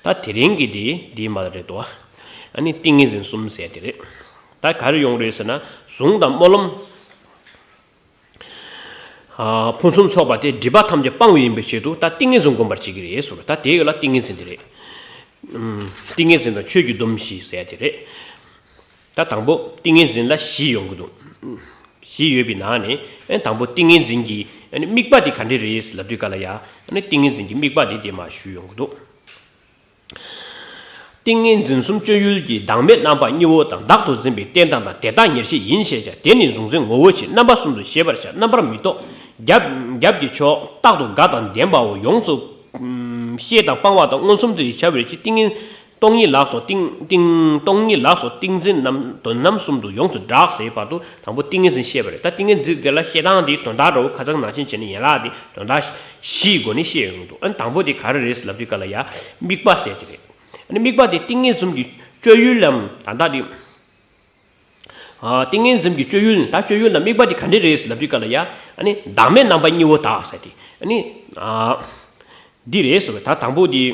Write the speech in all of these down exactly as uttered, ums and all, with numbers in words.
ད་དེ་རིང་གི་དེ་འདི་མ་རེད་དོ། ཨ་ནི་ཏིང་ངེ་འཛིན་གསུམ་ཟེར་དེ་རེད། ད་ག་རེ་ཡོང་རེད་ཟེར་ན། གཟུངས་དང་སྨོན་ལམ། ཨ། ཕུན་སུམ་ཚོགས་པ་དེ་སྒྲིབ་པ་ཐམས་ཅད་སྤང་བ་ཡིན་པའི་ཆེད་དུ་ད་ཏིང་ངེ་འཛིན་བསྒོམ་པར་བྱེད་ཀྱི་རེད་ཟེར། ད་དེ་ཡོད་ལ་ཏིང་ངེ་འཛིན་དེ་རེད། ཨུམ། ཏིང་ངེ་འཛིན་དང་ཆོས་ཀྱི་སྡོམ་བཞི་ཟེར་དེ་རེད། ད་དང་པོ་ཏིང་ངེ་འཛིན་ལ་བཞི་ཡོང་གི་འདུག། བཞི་ཡོད་པའི་ནང་ནས་ཨ་དང་པོ་ཏིང་ངེ་འཛིན་གྱི་ཨ་ནི་དམིགས་པ་དེ་ག་འདྲ་རེད་ལབ་དུས་ག་ལ་ཡ། ཨ་ནི་ཏིང་ངེ་འཛིན་གྱི་དམིགས་པ་དེ་དེ་མ་ཞུ་ཡོང་གི་འདུག། ཏིང་ངེ་འཛིན་གསུམ་སྤྱོད་ཡུལ་གྱི། བདག་མེད་རྣམ་པ་གཉིས་པོ་དང་། བདག་ཏུ་འཛིན་པའི་རྟེན་དང་དང་། དེ་དག་ཉེར་ཞི་ཡིན་ཞེས་བྱ། དེ་ནི་གཟུང་འཛིན་ངོ་བོ་ཆེ། རྣམ་པ་གསུམ་དུ་ཤེས་པར་བྱ། རྣམ་པར་མི་རྟོག། རྒྱབ་རྒྱབ་ཀྱི་ཕྱོགས། རྟག་ཏུ་དགའ་དང་ལྡན་པའོ། ཡོངས་སུ་ཤེས་དང་སྤང་བ་དང་། མངོན་སུམ་དུ་བྱ་བའི་ཕྱིར། ཏིང་ངེ་སྟོང་ཉིད་ལགས་སོ། ཏིང་ཏིང་སྟོང་ཉིད་ལགས་སོ། ཏིང་འཛིན་རྣམས་དོན་རྣམ་གསུམ་དུ་ཡོངས་སུ་བསྒྲགས་ཟེར་བར་དུ་དང་པོ་ཏིང་ངེ་འཛིན་བཤད་པ་རེད། ད་ཏིང་ངེ་འཛིན་དེ་ལ་བཤད་སྟངས་དེ་དོན་དག་འདྲ་བོ་ཁ་སང་ནང་བཞིན་བྱས་ནས་ཡན་ལག་དེ་དོན་དག་བཞིའི་སྒོ་ནས་བཤད་ཡོང་འདུག། ཨ་ནི་དང་པོ་དེ་ག་རེ་རེད་ལབ་དུས་ག་ལ་ཡ། དམིགས་པ་ཟེར་དེ་རེད། ཨ་ནི་དམིགས་པ་དེ་ཏིང་ངེ་འཛིན་གྱི་སྤྱོད་ཡུལ་ལམ་ད་ལྟ་དེ། ཨ། ཏིང་ངེ་འཛིན་གྱི་སྤྱོད་ཡུལ་ནི། ད་སྤྱོད་ཡུལ་ལ་དམིགས་པ་དེ་ག་འདྲ་རེད་ལབ་དུས་ག་ལ་ཡ། ཨ་ནི་བདག་མེད་རྣམ་པ་གཉིས་པོ་དག་ཟེར་དེ། ཨ་ནི། ཨ། འདི་རེད་ཟེར་བ། ད་དང་པོ་འདི།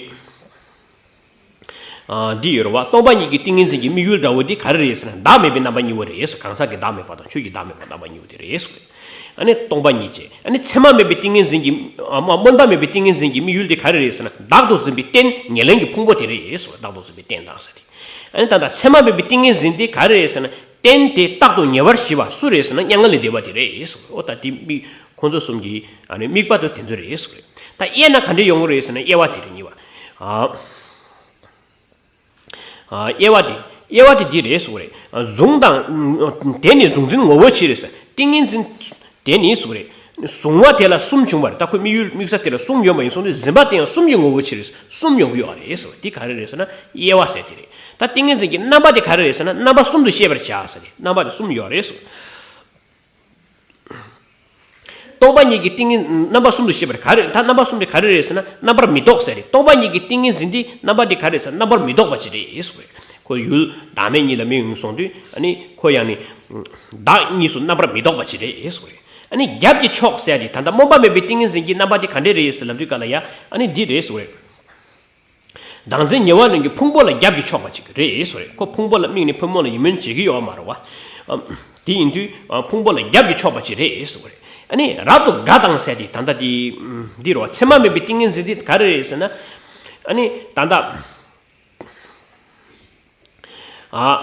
ཨ། འདི་ཡོད་རེད་བ། སྟོང་པ་ཉིད་ཀྱི་ཏིང་ངེ་འཛིན་གྱི་དམིགས་ཡུལ་འདྲ་བོ་འདི་ག་རེ་རེད་ཟེར་ན། བདག་མེད་པའི་རྣམ་པ་གཉིས་པོ་རེད་ཟེར། གང་ཟག་གི་བདག་མེད་པ་དང་ཆོས་ཀྱི་བདག་མེད་པ་རྣམ་པ་གཉིས་པོ་དེ་རེད་ཟེར། ཨ་ནི་སྟོང་པ་ཉིད་ཅེས། ཨ་ནི་མཚན་མ་མེད་པའི་ཏིང་ངེ་འཛིན་གྱི། ཨ། མ་སྨོན་པ་མེད་པའི་ཏིང་ངེ་འཛིན་གྱི་དམིགས་ཡུལ་དེ་ག་རེ་རེད་ཟེར་ན། བདག་ཏུ་འཛིན་པའི་རྟེན་ཉེར་ལེན་གྱི་ཕུང་པོ་དེ་རེད་ཟེར། བདག་ཏུ་འཛིན་པའི་རྟེན་དང་ཟེར་ཏེ། ཨ་ནི་ད་ལྟ་མཚན་མ་མེད་པའི་ཏིང་ངེ་འཛིན་དེ་ག་རེ་རེད་ཟེར་ན། རྟེན་དེ་རྟག་ཏུ་ཉེ་བར་ཞི་བ་སུ་རེད་ཟེར་ན། མྱ་ངན་ལས་འདས་པ་དེ་རེད་ཟེར། འོ་ད་དེ་མི་ཁོང་ཚོ་གསུམ་གྱི་ཨ་ནི་དམིགས་པ་དེ་དེ་ཚོ་རེད་ཟེར་རེད། ད་དབྱེ་ན་ག་འདྲ་ཡོང་གི་རེད་ཟེར་ན། དབྱེ་བ་དེ་རེད། གཉིས་པ། ཨ། ཨ། དབྱེ་བ་དེ། དབྱེ་བ་དེ་འདི་རེད་ཟེར་རེད། ཨ། གཟུང་དང་། དེ་ནི་གཟུང་འཛིན་ངོ་བོ་ཆེ་རེད་ཟེར། ཏིང་ངེ་འཛིན་དེ་ནི་ཟེར་རེད། གཟུང་བ་དེ་ལ་གསུམ་བྱུང་བ་རེད། ད་ཁོའི་དམིགས་ཡུལ་དམིགས་ས་དེ་ལ་གསུམ་ཡོད་པ་ཡིན་སོང་དུས་འཛིན་པ་དེ་ཡང་གསུམ་གྱི་ངོ་བོ་ཆེ་རེད། གསུམ་ཡོང་གི་ཡོད་རེད་ཟེར། དེ་ག་རེ་རེད་ཟེར་ན། དབྱེ་བ་ཟེར་དེ་རེད། ད་ཏིང་ངེ་འཛིན་གྱི་རྣམ་པ་དེ་ག་རེ་རེད་ཟེར་ན། རྣམ་པ་གསུམ་དུ་ཤེས་པར་བྱ་ཟེར་ཏེ། རྣམ་པ་དེ་གསུམ་ཡོད་རེད་ཟེར། སྟོང་པ་ཉིད་ཀྱི་ཏིང་ངེ་འཛིན་རྣམ་པ་གསུམ་དུ་ཤེས་པར་ག་རེ། ད་རྣམ་པ་གསུམ་དེ་ག་རེ་རེད་ཟེར་ན། རྣམ་པར་མི་རྟོག་ཟེར་རེད། སྟོང་པ་ཉིད་ཀྱི་ཏིང་ངེ་འཛིན་དེ་རྣམ་པ་དེ་ག་རེ་ཟེར་ན། རྣམ་པར་མི་རྟོག་པ་ཅིག་རེད་ཟེར་བས། ཁོ་ཡུལ་བདག་མེད་གཉིས་ལ་དམིགས་ཡོང་སོང་དུས། ཨ་ནི་ཁོ་ཡང་ནི་བདག་གཉིས་སུ་རྣམ་པར་མི་རྟོག་པ་ཅིག་རེད་ཟེར་བས། ཨ་ནི་རྒྱབ་ཀྱི་ཕྱོགས་ཟེར་དེ་ད་ལྟ་སྨོན་པ་མེད་པའི་ཏིང་ངེ་འཛིན་གྱི་རྣམ་པ་དེ་ག་འདྲ་རེད་ཟེར་ལབ་དུས་ག་ལ་ཡ། ཨ་ནི་འདི་རེད་ཟེར་བས། བདག་འཛིན་ཉེ་བར་ལེན་གྱི་ཕུང་པོ་ལ་རྒྱབ་ཀྱི་ཕྱོགས་པ་ཅིག་རེད་ཟེར་བས། ཁོ་ཕུང་པོ་ལ་དམིགས་ནས་ཕུང་པོ་ལ་ཡིད་སྨོན་བྱེད་ཀྱི་ཡོད་མ་རེད་བ། ཨ། དེ་ཡིན་དུས་ཨ་ཕུང་པོ་ལ་རྒྱབ་ཀྱི་ཕྱོགས་པ་ཅིག་རེད་ཟེར་བས། ཨ་ནི་རབ་ཏུ་དགའ་དང་ཟེར་དེ་ད་ལྟ་དེ་འདི་རེད་བ། མཚན་མ་མེད་པའི་ཏིང་ངེ་འཛིན་དེ་ག་རེ་རེད་ཟེར་ན། ཨ་ནི་ད་ལྟ། ཨ།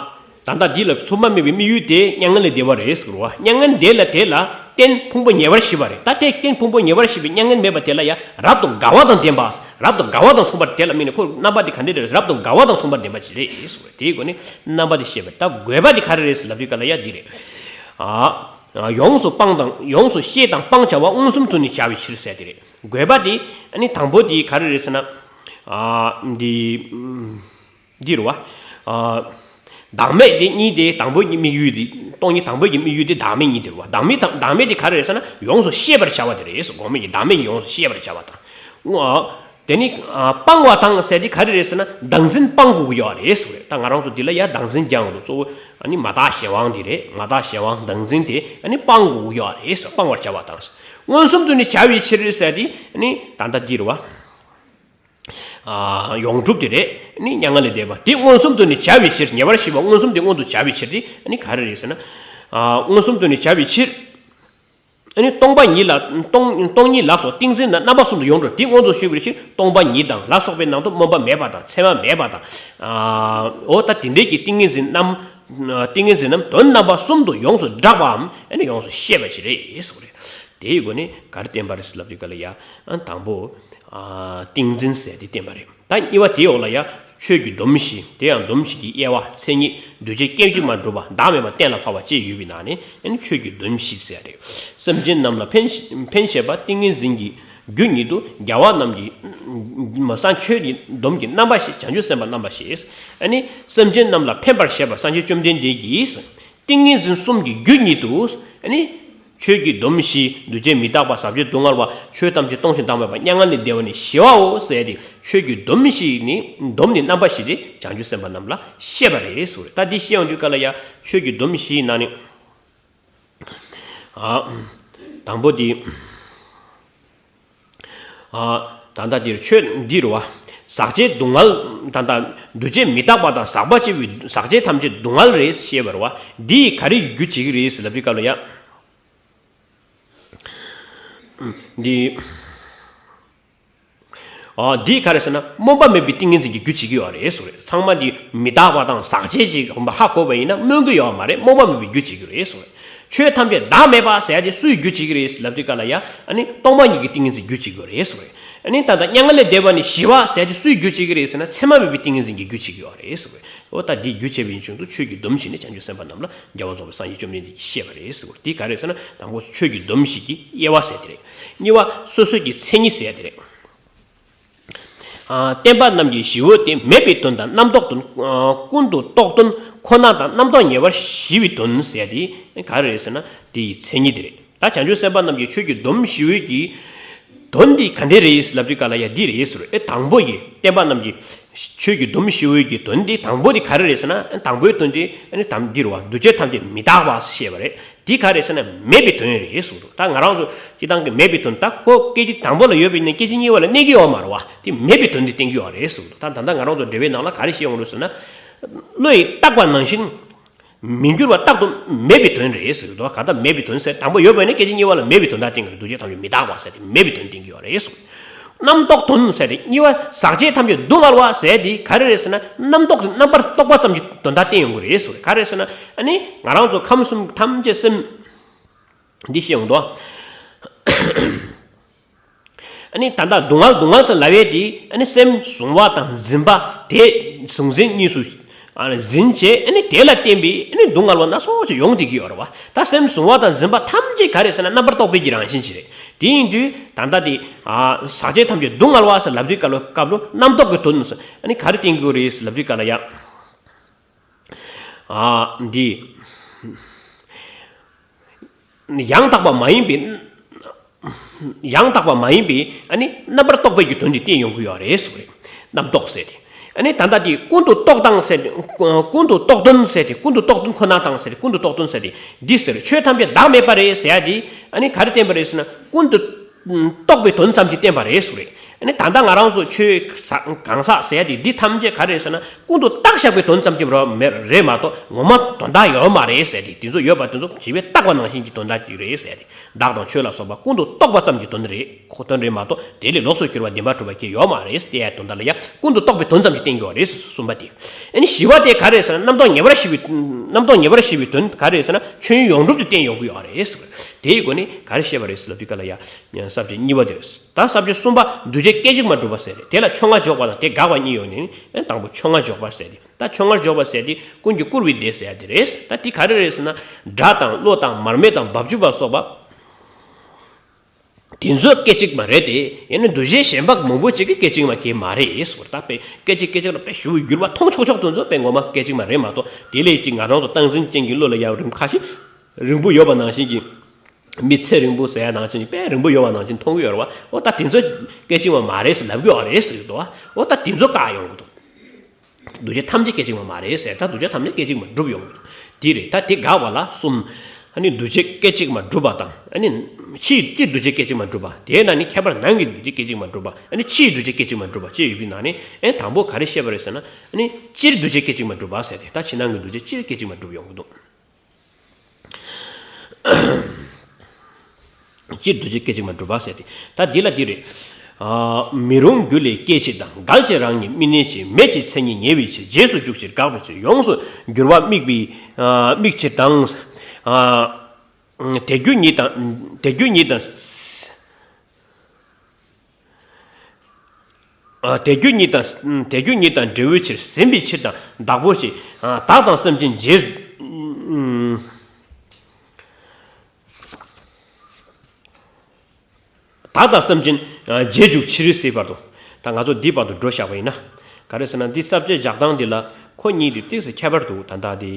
ད་ལྟ་འདི་ལ་མཚན་མ་མེད་པའི་དམིགས་ཡུལ་དེ་མྱ་ངན་ལས་འདས་པ་རེད་ཟེར་བ། མྱ་ངན་འདས་ལ་དེ་ལ་རྟེན་ཕུང་པོ་ཉེ་བར་ཞི་བ་རེད། ད་དེ་རྟེན་ཕུང་པོ་ཉེ་བར་ཞི་བའི་མྱ་ངན་མེད་པ་དེ་ལ་ཡང་རབ་ཏུ་དགའ་བ་དང་ལྡན་པ། རབ་ཏུ་དགའ་བ་དང་མཚུངས་པར་དེ་ལ་དམིགས་ནས་ཁོ་རྣམ་པ་དེ་ག་འདྲ་རེད། རབ་ཏུ་དགའ་བ་དང་མཚུངས་པར་ལྡན་པ་ཅིག་རེད་ཟེར་བ། དེའི་སྒོ་ནས་རྣམ་པ་དེ་བཤད་པ་རེད། ད་དགོས་པ་དེ་ག་རེ་རེད་ཟེར་ལབ་དུས་ག་ལ་ཡ་འདི་རེད། ཨ། ཡོངས་སུ་སྤང་དང་། ཡོངས་སུ་ཤེས་དང་སྤང་བྱ་བ། མངོན་སུམ་དུ་ནི་བྱ་བའི་ཕྱིར་ཟེར་དེ་རེད། དགོས་པ་དེ་ཨ་ནི་དང་པོ་དེ་ག་རེ་རེད་ཟེར་ན། ཨ། འདི། འདི་རུ་བ། ཨ། བདག་མེད་དེ་གཉིས་དེ་དང་པོ་གཉིས་དམིགས་ཡུལ་དེ། སྟོང་ཉིད་དང་པོ་གཉིས་དམིགས་ཡུལ་དེ་བདག་མེད་གཉིས་དེ་རུ་བ། བདག་མེད་དང་བདག་མེད་དེ་ག་རེ་རེད་ཟེར་ན། ཡོངས་སུ་ཤེས་པར་བྱ་བ་དེ་རེད་ཟེར། གོང་མའི་གི་བདག་མེད་གཉིས་ཡོངས་སུ་ཤེས་པར་བྱ་བ་དང་། ཨ། དེ་ནི། ཨ། སྤང་བ་དང་ཟེར་དེ་ག་རེ་རེད་ཟེར་ན། བདག་འཛིན་སྤང་དགོས་ཀྱི་ཡོད་རེད་ཟེར་བ་རེད། ད་ང་རང་ཚོ་འདི་ལ་ཡ་བདག་འཛིན་རྒྱག་དགོས་འདུག། གཙོ་བོ་ཨ་ནི་མ་དག་གཞན་དབང་དེ་རེད། མ་དག་གཞན་དབང་བདག་འཛིན་དེ་ཨ་ནི་སྤང་དགོས་ཀྱི་ཡོད་རེད་ཟེར། སྤང་བར་བྱ་བ་དང་། མངོན་སུམ་དུ་ནི་བྱ་བའི་ཕྱིར་ཟེར་དེ་ཨ་ནི་ད་ལྟ་འདི་རུ་བ། ཨ། ཡོངས་གྲུབ་དེ་རེད། ནི་མྱ་ངན་ལས་འདས་པ་དེ་མངོན་སུམ་དུ་ནི་བྱ་བའི་ཕྱིར། ཉེ་བར་ཞི་བ་མངོན་སུམ་དེ་མངོན་དུ་བྱ་བའི་ཕྱིར་དེ་ནི་ག་རེ་རེད་ཟེར་ན། ཨ། མངོན་སུམ་དུ་ནི་བྱ་བའི་ཕྱིར། ནི་སྟོང་པ་ཉིད་ལ། སྟོང་སྟོང་ཉིད་ལ་སོགས་ཏིང་འཛིན་རྣམས་རྣམ་པ་གསུམ་དུ་ཡོངས་གྲུབ་དེ་མངོན་དུ་ཤེས་པའི་ཕྱིར། སྟོང་པ་ཉིད་དང་ལ་སོགས་པའི་ནང་དུ་སྨོན་པ་མེད་པ་དང་མཚན་མ་མེད་པ་དང་། ཨ། འོ་ད་དེ་འདྲའི་གི་ཏིང་ངེ་འཛིན་རྣམས། ཏིང་ངེ་འཛིན་རྣམས་དོན་རྣམ་པ་གསུམ་དུ་ཡོངས་སུ་བསྒྲགས་པའམ་ཨ་ནི་ཡོངས་སུ་ཤེས་པ་ཞིག་རེད་ཟེར་བ་རེད། དེའི་སྒོ་ནས་ག་རེ་བསྟན་པ་རེད་ཟེར་ལབ་དུས་ག་ལ་ཡ། ཨ། དང་པོ། ཨ། ཏིང་འཛིན་ཟེར་དེ་བསྟན་པ་རེད། ད་གཉིས་པ་དེའི་འོག་ལ་ཡ། ཆོས་ཀྱི་སྡོམ་བཞི། དེ་ཡང་སྡོམ་བཞི་གི་དབྱེ་བ། མཚན་ཉིད། འདུས་བྱས་སྐྱེ་མཆེད་མ་གྲུབ་པ། བདག་མེད་པ་གཏན་ལ་ཕབ་པ་བཅས་ཡོད་པའི་ནང་ནས་ཨ་ནི་ཆོས་ཀྱི་སྡོམ་བཞི་ཟེར་རེད། སེམས་ཅན་རྣམས་ལ་ཕན་ཕན་བཞེད་པ། ཏིང་ངེ་འཛིན་གྱི་རྒྱུ་ཉིད་དུ་རྒྱལ་བ་རྣམས་ཀྱི་མ་སངས་ཆོས་ཀྱི་སྡོམ་གྱི་རྣམ་པ་བཞི། བྱང་ཆུབ་སེམས་དཔའི་རྣམ་པ་བཞི། ཨ་ནི་སེམས་ཅན་རྣམས་ལ་ཕན་པར་བཞེད་པ། སངས་རྒྱས་བཅོམ་ལྡན་འདས་ཀྱིས། ཏིང་ངེ་འཛིན་གསུམ་གྱི་རྒྱུ་ཉིད་དུ། ཨ་ནི། ཆོས་ཀྱི་སྡོམ་བཞི། འདུས་བྱས་མི་རྟག་པ། ཟབ་ཆོས་སྡུག་བསྔལ་བ། ཆོས་ཐམས་ཅད་སྟོང་ཞིང་བདག་མེད་པ། མྱ་ངན་ལས་འདས་པ་ནི་ཞི་བའོ་ཟེར་ཏེ། ཆོས་ཀྱི་སྡོམ་བཞི་ནི། སྡོམ་ནི་རྣམ་པ་བཞི་སྟེ། བྱང་ཆུབ་སེམས་དཔའ་རྣམས་ལ་བཤད་པ་རེད་ཟེར། ད་འདི་བཤད་ཡོང་དུས་ག་ལ་ཡ། ཆོས་ཀྱི་སྡོམ་བཞིའི་ནང་ནས། ཨ། དང་པོ་འདི། ཨ། ད་ལྟ་འདིར་ཆོས་འདི་རུ་བ། ཟག་བཅས་སྡུག་བསྔལ་དང་དང་འདུ་བྱེད་མི་རྟག་པ་དང་ཟག་པ་བཅས་པའི་ཟག་བཅས་ཐམས་ཅད་སྡུག་བསྔལ་རེད་ཞེས་པ་རེད་བ། འདིས་ག་རེ་ཡི་རྒྱུ་བྱེད་ཀྱི་རེད་ལབ་དུས་སྐབས་ལ་ཡ། འདི། ཨ། འདི་ག་རེ་ཟེར་ན་སྨོན་པ་མེད་པའི་ཏིང་ངེ་འཛིན་གྱི་རྒྱུ་བྱེད་ཀྱི་ཡོད་རེད་ཟེར་རེད། ཚང་མ་འདི་མི་རྟག་པ་དང་ཟག་བཅས་ཀྱི་ཧ་གོ་བ་ཡིན་ན་སྨོན་གྱི་ཡོད་མ་རེད། སྨོན་པ་མེད་པའི་རྒྱུ་བྱེད་ཀྱི་རེད་ཟེར་རེད། ཆོས་ཐམས་ཅད་བདག་མེད་པ་ཟེར་ཡ་དེ་སུའི་རྒྱུ་བྱེད་ཀྱི་རེད་ལབ་དུས་སྐབས་ལ་ཡ། ཨ་ནི་སྟོང་པ་ཉིད་ཀྱི་ཏིང་ངེ་འཛིན་རྒྱུ་བྱེད་ཀྱི་རེད་ཟེར་རེད། ཨ་ནི་ད་ལྟ་མྱ་ངན་ལས་འདས་པ་ནས་ཞི་བ་ཟེར་ཡ་དེ་སུའི་རྒྱུ་བྱེད་ཀྱི་རེད་ཟེར་ན་མཚན་མ་མེད་པའི་ཏིང་ངེ་འཛིན་གྱི་རྒྱུ་བྱེད་ཀྱི་ཡོད་རེད་ཟེར་རེད། འོ་ད་འདིའི་རྒྱུ་བྱས་པའི་ཕྱིར་དུ་ཆོས་ཀྱི་སྡོམ་བཞི་ནི་བྱང་ཆུབ་སེམས་དཔའ་རྣམས་ལ་རྒྱལ་བ་རྫོགས་པའི་སངས་རྒྱས་བཅོམ་ལྡན་འདས་ཀྱིས་བཤད་པ་རེད་ཟེར་བ། འདི་ག་རེ་ཟེར་ན་དང་པོ་ཆོས་ཀྱི་སྡོམ་བཞི་གི་དབྱེ་བ་ཟེར་དེ་རེད། གཉིས་པ་སོ་སོའི་གི་མཚན་ཉིད་ཟེར་དེ་རེད། ཨ། བསྟན་པ་རྣམས་ཀྱི་ཞི་བ་སྟེ་མེད་པའི་དོན་དང་རྣམ་རྟོག་དོན། ཨ། ཀུན་ཏུ་རྟོག་དོན་ཁོ་ན་དང་རྣམ་རྟོག་ཉེ་བར་ཞི་བའི་དོན་ཟེར་དེ་ག་རེ་རེད་ཟེར་ན་དེ་ཡི་མཚན་ཉིད་དེ་རེད། ད་བྱང་ཆུབ་སེམས་དཔའ་རྣམས་ཀྱི་ཆོས་ཀྱི་སྡོམ་བཞི་པོའི་གི་དོན་འདི་ག་འདྲས་རེད་ལབ་དུས་སྐབས་ལ་ཡ་འདི་རེད་ཟེར། ཨེ་དང་པོ་ཡི་བསྟན་པ་རྣམས་ཀྱི་ཆོས་ཀྱི་སྡོམ་བཞི་པོའི་གི་དོན་འདི་དང་པོ་འདི་ག་རེ་རེད་ཟེར་ན། ཨེ་དང་པོའི་དོན་འདི་ཨ་ནི་དམ་འདི་རེད་བ། འདུ་བྱེད་ཐམས་ཅད་མི་རྟག་པ་ཞེས་པ་རེད། འདི་ག་རེད་ཟེར་ན་མེད་པའི་དོན་རེད་ཟེར། ད་ང་རང་ཚོ་སྤྱི་བཏང་གི་མེད་པའི་དོན་ད་ཁོ་སྐད་ཅིག་དང་པོ་ལ་ཡོད་པའི་ནི་སྐད་ཅིག་གཉིས་པ་ལ་གནས་ཀྱི་ཡོད་མ་རེད་བ། དེ་མེད་པའི་དོན་འདི་བསྟན་གྱི་ཡོད་རེད་ཟེར། ད་ད་ལྟ་ང་རང་ཚོ་འགྲེལ་པའི་ནང་ལ་ག་རེ་བཤད་ཡོང་རེད་ཟེར་ན། བློ་ཡིས་བཏགས་པ་ནང་བཞིན། མི་འགྱུར་བ་རྟག་ཏུ་མེད་པའི་དོན་རེད་ཟེར་གྱི་འདུག་ག་ད་མེད་པའི་དོན་ཟེར་དང་པོ་ཡོད་པ་ཡིན་ན་སྐད་ཅིག་གཉིས་པ་ལ་མེད་པའི་དོན་དག་བསྟན་གྱི་རེད། འདུ་བྱེད་ཐམས་ཅད་མི་རྟག་པ་ཟེར་ཏེ་མེད་པའི་དོན་བསྟན་གྱི་ཡོད་རེད་ཟེར། རྣམ་རྟོག་དོན་ཟེར་ཏེ་གཉིས་པ་ཟག་བཅས་ཐམས་ཅད་སྡུག་བསྔལ་བ་ཟེར་ཏེ་ག་རེ་རེད་ཟེར་ན་རྣམ་རྟོག་རྣམ་པར་རྟོག་པ་ཙམ་གྱི་དོན་དག་བསྟན་ཡོང་གི་རེད་ཟེར། ག་རེ་ཟེར་ན་ཨ་ནི་ང་རང་ཚོ་ཁམས་གསུམ་ཐམས་ཅད་སེམས་འདི་ཤེས་ཡོང་དོ། ཨ་ནི་ད་ལྟ་སྡུག་བསྔལ་སྡུག་བསྔལ་ཟེར་ལབ་ཡས་དེ་ཨ་ནི་སེམས་བཟུང་བ་དང་འཛིན་པ་དེ་གཟུང་འཛིན་གཉིས་སུ་ཨ་ནི་འཛིན་བྱས། ཨ་ནི་དེ་ལ་བརྟེན་པའི་ཨ་ནི་སྡུག་བསྔལ་བ་སྣ་ཚོགས་ཅིག་ཡོང་བསྡད་ཀྱི་ཡོད་རེད་བ། ད་སེམས་བཟུང་བ་དང་འཛིན་པ་ཐམས་ཅད་ག་རེ་ཟེར་ན་རྣམ་པར་རྟོག་པའི་གི་རང་བཞིན་ཅིག་རེད། དེ་ཡིན་དུས་ད་ལྟ་དེ་ཨ་ཟག་བཅས་ཐམས་ཅད་སྡུག་བསྔལ་བ་ཟེར་ལབ་དུས་སྐབས་ལ་སྐབས་ལ་རྣམ་རྟོག་གི་དོན་ཟེར་ཨ་ནི་ག་རེ་བསྟན་གྱི་ཡོད་རེད་ཟེར་ལབ་དུས་སྐབས་ལ་ཡ། ཨ་འདི། ཡང་དག་པ་མ་ཡིན་པའི། ཡང་དག་པ་མ་ཡིན་པའི་ཨ་ནི་རྣམ་པར་རྟོག་པའི་གི་དོན་འདི་བསྟན་ཡོང་གི་ཡོད་རེད་ཟེར་བ་རེད། རྣམ་རྟོག་ཟེར་ཏེ། ཨ་ནི་ད་ལྟ་འདི་ཀུན་ཏུ་རྟོག་དང་ཟེར་ཏེ། ཀུན་ཏུ་རྟོག་དོན་ཟེར་ཏེ། ཀུན་ཏུ་རྟོག་དོན་ཁོ་ན་དང་ཟེར་ཏེ། ཀུན་ཏུ་རྟོག་དོན་ཟེར་ཏེ་འདི་ཟེར། ཆོས་ཐམས་ཅད་བདག་མེད་པ་རེད་ཟེར་ཡ་འདི་ཨ་ནི་ག་རེ་བསྟན་པ་རེད་ཟེར་ན་ཀུན་ཏུ་རྟོག་པའི་དོན་ཙམ་གྱིས་བསྟན་པ་རེད་ཟེར་བ་རེད། ཨ་ནི་ད་ལྟ་ང་རང་ཚོ་ཆོས་གང་ཟག་ཟེར་ཡ་དེ་འདི་ཐམས་ཅད་ག་རེ་ཟེར་ན་ཀུན་ཏུ་བཏགས་བཞག་པའི་དོན་ཙམ་གྱི་རེད་མ་གཏོགས་ངོ་མ་དོན་དག་ཡོད་མ་རེད་ཟེར་ཏེ། དེ་ཚོ་ཡོད་པ་དེ་ཚོ་བྱིས་པས་བཏགས་པ་ནང་བཞིན་གྱི་དོན་དག་ཅིག་རེད་ཟེར་ཏེ། བདག་དང་ཆོས་ལ་སོགས་པ་ཀུན་ཏུ་རྟོག་པ་ཙམ་གྱི་དོན་རེད། ཁོ་དོན་རེད་མ་གཏོགས་དེ་ལས་ལོགས་སུ་གྱུར་པ་བདེན་པར་གྲུབ་པ་ཁྱེད་ཡོད་མ་རེད་ཟེར་ཏེ་ཡ་དོན་དག་ལ་ཡ་ཀུན་ཏུ་རྟོག་པའི་དོན་ཙམ་གྱིས་བསྟན་གྱི་ཡོད་རེད་གསུངས་པ་དེ། ཨ་ནི་ཞི་བ་དེ་ག་རེ་ཟེར་ན་རྣམ་རྟོག་ཉེ་བར་ཞི་བའི་རྣམ་རྟོག་ཉེ་བར་ཞི་བའི་དོན་ག་རེ་ཟེར་ན་ཆོས་ཉིད་ཡོངས་གྲུབ་ཏུ་བསྟན་ཡོང་གི་ཡོད་རེད་ཟེར། དེའི་སྒོ་ནས་ག་རེ་བཤད་པ་རེད་ཟེར་ལབ་དུས་སྐབས་ལ་ཡ། ཡང་ས་བཅད་གཉིས་པ་དེ་རེད། ད་ས་བཅད་གསུམ་པ་འདུ་བྱེད་སྐད་ཅིག་མ་གྲུབ་པ་ཟེར་རེད། དེ་ལ་ཕྱོགས་སྔ་འཇོག་པ་དང་དེ་དགག་པ་གཉིས་ཡོད་ནས་ཨེ་དང་པོ་ཕྱོགས་སྔ་འཇོག་པ་ཟེར་ཏེ། ད་ཕྱོགས་སྔ་འཇོག་པ་ཟེར་ཏེ་ཀུན་གྱིས་བཀུར་བའི་སྡེ་ཟེར་ཡ་དེ་རེད། ད་དེ་ག་རེ་རེད་ཟེར་ན་དགྲ་དང་བློ་དང་མར་མེ་དང་བབ་ཅོལ་པ་སོགས་པ། དེ་ཚོ་སྐད་ཅིག་མ་རེད་དེ། ཡང་ན་འདུ་བྱེད་གཞན་པ་མང་པོ་ཅིག་གི་སྐད་ཅིག་མ་གལ་མ་རེད་ཟེར་བ། ད་དཔེ་སྐད་ཅིག་སྐད་ཅིག་ལ་དཔེ་ཞུ་བའི་འགྱུར་བ་མཐོང་ཆོག་ཆོག་དེ་ཚོ་དཔེ་ངོ་མ་སྐད་ཅིག་མ་རེད་མ་གཏོགས་དེ་ལས་ཅིག་ང་རང་ཚོ་སྟངས་འཛིན་ཅན་གྱི་བློ་ལ་ཡང་རིམ་ཁ་ཤས་རིང་པོ་ཡོད་པ་ནང་བཞིན་གྱི། མི་ཚེ་རིང་པོ་ཟེར་ཡ་ནང་བཞིན་དཔེ་རིང་པོ་ཡོད་པ་ནང་བཞིན་མཐོང་གི་ཡོད་རེད་བ། འོ་ད་དེ་ཚོ་སྐད་ཅིག་མ་མ་རེད་ཟེར་ལབ་གི་ཡོད་རེད་ཟེར་གི་འདུག་བ། འོ་ད་དེ་ཚོ་བཀག་ཡོང་གི་འདུག་འདུ་བྱེད་ཐམས་ཅད་སྐད་ཅིག་མ་མ་རེད་ཟེར། ད་འདུ་བྱེད་ཐམས་ཅད་སྐད་ཅིག་མ་གྲུབ་ཡོང་གི་འདུག་དེ་རེད། ད་དེ་དགག་པ་ལ་གསུམ། ཨ་ནི་འདུ་བྱེད་སྐད་ཅིག་མ་གྲུབ་པ་དང་། ཨ་ནི་ཕྱིའི་སྤྱིར་འདུ་བྱེད་སྐད་ཅིག་མ་གྲུབ་པ། དེའི་ནང་ནས་ཁྱད་པར་ནང་གི་འདུ་བྱེད་སྐད་ཅིག་མ་གྲུབ་པ། ཨ་ནི་ཕྱིའི་འདུ་བྱེད་སྐད་ཅིག་མ་གྲུབ་པ་བཅས་ཡོད་པའི་ནང་ནས་ཨ་ནི་དང་པོ་ག་རེ་བཤད་པ་རེད་ཟེར་ན། ཨ་ནི་སྤྱིར་འདུ་བྱེད་སྐད་ཅིག་མ་གྲུབ་པ་ཟེར་ཏེ། ད་ཕྱི་ནང་གི་འདུ་བྱེད་སྤྱིར་སྐད་ཅིག་མ་གྲུབ་ཡོང་གི་འདུག་སྤྱིར་འདུ་བྱེད་སྐད་ཅིག་མ་གྲུབ་པ་ཟེར་ཏེ། ད་འདི་ལ་འདི་རེད། ཨ། མི་རུང་རྒྱུ་ལས་སྐྱེ་ཕྱིར་དང་། འགལ་ཕྱིར་རང་ཉིད་མི་གནས་ཕྱིར། མེད་ཅིང་མཚན་ཉིད་ཉེ་བའི་ཕྱིར། རྗེས་སུ་འཇུག་ཕྱིར་དགག་པའི་ཕྱིར། ཡོངས་སུ་འགྱུར་བ་དམིགས་པའི། ཨ། དམིགས་ཕྱིར་དང་། ཨ། དེ་རྒྱུ་ཉིད་དང་། དེ་རྒྱུ་ཉིད་དང་། ཨ། དེ་རྒྱུ་ཉིད་དང་། དེ་རྒྱུ་ཉིད་དང་འབྲས་བུའི་ཕྱིར། ཟིན་པའི་ཕྱིར་དང་བདག་པོའི་ཕྱིར། ཨ། བདག་དང་སེམས་ཅན་རྗེས། བདག་དང་སེམས་ཅན་རྗེས་འཇུག་ཕྱིར་ཟེར་བར་དུ། ད་ང་ཚོ་འདིའི་བར་དུ་འགྲོ་བཞག་པ་ཡིན་ན། ག་རེ་ཟེར་ན་འདི་ས་བཅད་རྒྱག་སྟངས་འདི་ལ་ཁོ་གཉིས་དེ་ཏོག་ཙམ་ཁྱད་པར་འདུག་ད་ལྟ་དེ།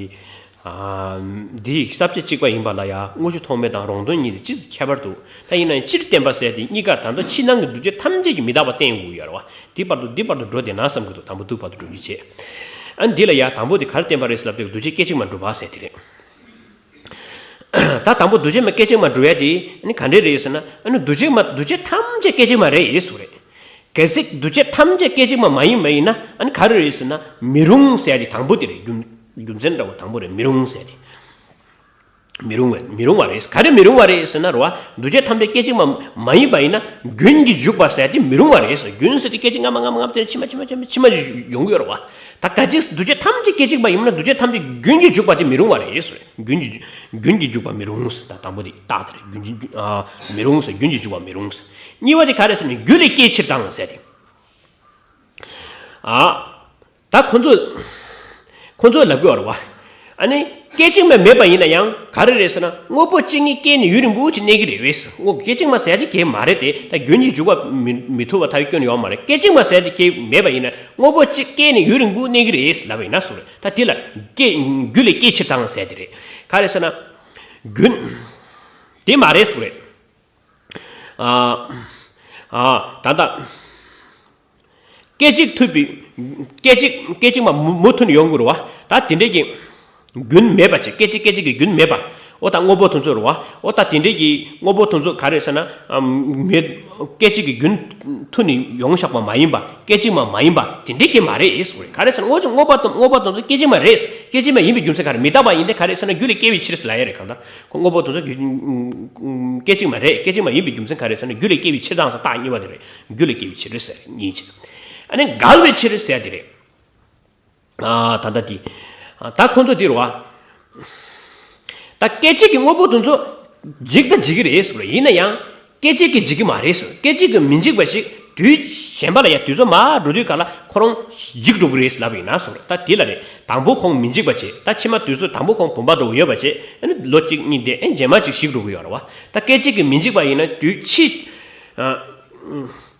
ཨ། འདི་ས་བཅད་གཅིག་པ་ཡིན་པ་ལ་ཡ་དངོས་གཞི་ཐོགས་མེད་དང་རང་དོན་གཉིས་དེ་ཏོག་ཙམ་ཁྱད་པར་འདུག་ད་ཡིན་ན་ཡང་སྤྱིར་བསྟན་པ་ཟེར་དེ་གཉིས་ཀ་ད་ལྟ་ཕྱི་ནང་གི་འདུ་བྱེད་ཐམས་ཅད་ཀྱི་མི་རྟག་པ་བསྟན་དགོས་ཡོད་རེད་བ། འདི་བར་དུ་འདི་བར་དུ་འགྲོ་བསྡད་ན་བསམ་གྱི་འདུག་དང་པོ་འདི་བར་དུ་འགྲོ་རྒྱུ་བྱས། ཨ་ནི་འདི་ལ་ཡ་དང་པོ་དེ་ག་རེ་བསྟན་པ་རེད་ཟེར་ལབ་དུས་འདུ་བྱེད་སྐད་ཅིག་མ་གྲུབ་པ་ཟེར་དེ་རེད། ད་དང་པོ་འདུ་བྱེད་མ་སྐད་ཅིག་མ་གྲུབ་ཡ་དེ་ཨ་ནི་ག་འདྲས་རེད་ཟེར་ན། ཨ་ནི་འདུ་བྱེད་མ་འདུ་བྱེད་ཐམས་ཅད་སྐད་ཅིག་མ་རེད་ཟེར་རེད། གལ་སྲིད་འདུ་བྱེད་ཐམས་ཅད་སྐད་ཅིག་མ་མ་ཡིན་པ་ཡིན་ན་ཨ་ནི་ག་རེ་རེད་ཟེར་ན་མི་རུང་ཟེར་ཡ་དེ་དང་པོ་དེ་རེད། རྒྱུ་རྒྱུ་མཚན་འདྲ་བོ་དང་པོ་རེད། མི་རུང་ཟེར་ཡ་དེ། མི་རུང་བ་མི་རུང་བ་རེད། ག་རེ་མི་རུང་བ་རེད་ཟེར་ན་རེད་བ། འདུ་བྱེད་ཐམས་ཅད་སྐད་ཅིག་མ་མ་ཡིན་པ་ཡིན་ན་རྒྱུན་གྱིས་འཇུག་པ་ཟེར་ཡ་དེ་མི་རུང་བ་རེད་ཟེར། རྒྱུན་ཟེར་དེ་སྐད་ཅིག་སྔ་མ་སྔ་མ་སྔ་མ་དེ་ཕྱི་མ་ཕྱི་མ་ཕྱི་མ་ཕྱི་མ་ཡོང་གི་ཡོད་རེད་བ། ད་ག་ཅིག་འདུ་བྱེད་ཐམས་ཅད་སྐད་ཅིག་མ་ཡིན་ན་འདུ་བྱེད་ཐམས་ཅད་རྒྱུན་གྱིས་འཇུག་པ་དེ་མི་རུང་བ་རེད་ཟེར། རྒྱུན་གྱིས་རྒྱུན་གྱིས་འཇུག་པ་མི་རུང་ཟེར། ད་དང་པོ་དེ་རྟགས་དེ་རེད། རྒྱུན་གྱིས་ཨ་མི་རུང་ཟེར། རྒྱུན་གྱིས་འཇུག་པ་མི་རུང་ཟེར། གཉིས་པ་དེ་ག་རེ་ཟེར་ན་རྒྱུ་ལས་སྐྱེས་ཕྱིར་དང་ཟེར་ཏེ། ཨ། ད་ཁོ་ཚོས་ཁོ་ཚོས་ལབ་གི་ཡོད་རེད་བ། ཨ་ནི་སྐད་ཅིག་མ་མེད་པ་ཡིན་ན་ཡང་ག་རེ་རེད་ཟེར་ན་དངོས་པོ་གཅིག་ཉིད་སྐྱེས་ནས་ཡུན་རིང་པོ་ཅིག་གནས་ཀྱི་རེད་བས། དངོས་སྐད་ཅིག་མ་ཟེར་དེ་གས་མ་རེད་དེ། ད་རྒྱུན་གྱིས་འཇུག་པ་མི་མི་ཐུབ་པ་ད་ཡོད་སྐྱོན་ཡོད་མ་རེད། སྐད་ཅིག་མ་ཟེར་དེ་གས་མེད་པ་ཡིན་ན་དངོས་པོ་གཅིག་སྐྱེས་ནས་ཡུན་རིང་པོ་གནས་ཀྱི་རེད་ལབ་པ་ཡིན་ན་སོ་རེད། ད་དེ་ལ་སྐྱེ་རྒྱུ་ལས་སྐྱེས་ཕྱིར་དང་ཟེར་དེ་རེད། ག་རེ་ཟེར་ན་རྒྱུན་དེ་མ་རེད་སོ་རེད། ཨ་ཨ་ད་ལྟ། སྐད་ཅིག་ཐུབ་པའི། སྐད་ཅིག་སྐད་ཅིག་མ་མུ་མུ་མཐུད་ནས་ཡོང་དགོས་རེད་བ། ད་དེ་འདྲས་ཀྱི་རྒྱུན་མེད་པ་ཅིག་སྐད་ཅིག་སྐད་ཅིག་གི་རྒྱུན་མེད་པ། ཨོ་ད་དངོས་པོ་དེ་ཚོ་རེད་བ། ཨོ་ད་དེ་འདྲས་ཀྱི་དངོས་པོ་དེ་ཚོ་ག་རེ་ཟེར་ན་ཨམ་མེད། སྐད་ཅིག་གི་རྒྱུན་མཐུད་ནས་ཡོང་བཞག་པ་མ་ཡིན་པ། སྐད་ཅིག་མ་མ་ཡིན་པ་དེ་འདྲས་ཀྱི་མ་རེད་ཟེར་བ་རེད། ག་རེ་ཟེར་ན་དངོས་ཅིག་དངོས་པོ་དེ་དངོས་པོ་དེ་ཚོ་སྐད་ཅིག་མ་རེད། སྐད་ཅིག་མ་ཡིན་པའི་རྒྱུ་མཚན་ག་རེ། མི་རྟག་པ་ཡིན་ཏེ་ག་རེ་ཟེར་ན་རྒྱུ་ལས་སྐྱེ་བའི་ཕྱིར་ཟེར་ལབ་ཡ་རེད། གང་ལྟར་ཁོ་དངོས་པོ་དེ་ཚོ་རྒྱུ་སྐད་ཅིག་མ་རེད། སྐད་ཅིག་མ་ཡིན་པའི་རྒྱུ་མཚན་ག་རེ་ཟེར་ན་རྒྱུ་ལས་སྐྱེ་བའི་ཕྱིར་དང་ཟེར་རྟགས་གཉིས་པ་དེ་རེད། རྒྱུ་ལས་སྐྱེ་བའི་ཕྱིར་ཟེར་གཉིས་བྱས། ཨ་ནི་འགལ་བའི་ཕྱིར་ཟེར་དེ་རེད། ཨ་ད་ལྟ་དེ། ད་ཁོ་ཚོ་དེ་རེད་བ། ད་སྐད་ཅིག་གི་དངོས་པོ་དེ་ཚོ་འཇིག་ད་འཇིག་གི་རེད་ཟེར་བ་ཡིན་ན་ཡང་སྐད་ཅིག་གིས་འཇིག་གི་མ་རེད་ཟེར། སྐད་ཅིག་གིས་མི་འཇིག་པ་ཞིག་དུས་གཞན་པ་ལ་ཡང་དུས་ཚོད་མར་འགྲོ་དུས་ག་ལ་ཁོ་རང་འཇིག་འགྲོ་གི་རེད་ལབ་ཡིན་ན་ཟེར། ད་དེ་ལ་རེད། དང་པོ་ཁོང་མི་འཇིག་པ་བྱས། ད་ཕྱི་མ་དུས་ཚོད་དང་པོ་ཁོང་བུམ་པ་འདྲ་བོ་ཡོད་པ་བྱས། ཨ་ནི་ལོ་གཅིག་གཉིས་བསྡད། ཨ་ནི་རྗེས་མ་ཅིག་ཞིག་འགྲོ་གི་ཡོད་རེད་བ། ད་སྐད་ཅིག་གིས་མི་འཇིག་པ་ཡིན་ན་དུས་ཕྱིས། ཨ།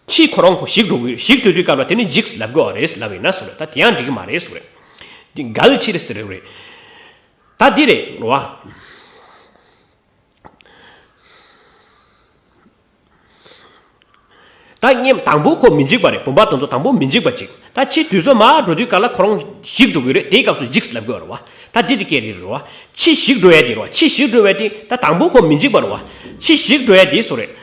ཕྱིས་ཁོ་རང་ཁོ་ཞིག་འགྲོ་གི་ཞིག་འགྲོ་དུས་སྐབས་ལ་དེ་ནི་འཇིག་ལབ་དགོས་པ་རེད་ལབ་ཡིན་ན་ཟེར། ད་དེ་ཡང་འགྲིག་གི་མ་རེད་ཟེར། དེ་འགལ་ཕྱིར་ཟེར་རེད། ད་འདི་རེད་རེད་བ། ད་ངས་དང་པོ་ཁོ་མི་འཇིག་པ་རེད། བུམ་པ་དེ་ཚོ་དང་པོ་མི་འཇིག་པ་ཅིག་ད་ཕྱིས་དུས་ཚོད་མར་འགྲོ་དུས་ག་ལ་ཁོ་རང་ཞིག་འགྲོ་གི་རེད། དེའི་སྐབས་སུ་འཇིག་ལབ་དགོས་རེད་བ། ད་འདི་དེ་སྐད་རེད་རེད་བ། ཕྱིས་ཞིག་འགྲོ་ཡ་དེ་རེད་བ། ཕྱིས་ཞིག་འགྲོ་ཡ་དེ་ད་དང་པོ་ཁོ་མི་འཇིག་པ་རེད་བ། ཕྱིས་ཞིག་འགྲོ་ཡ་དེ་སུ་རེད།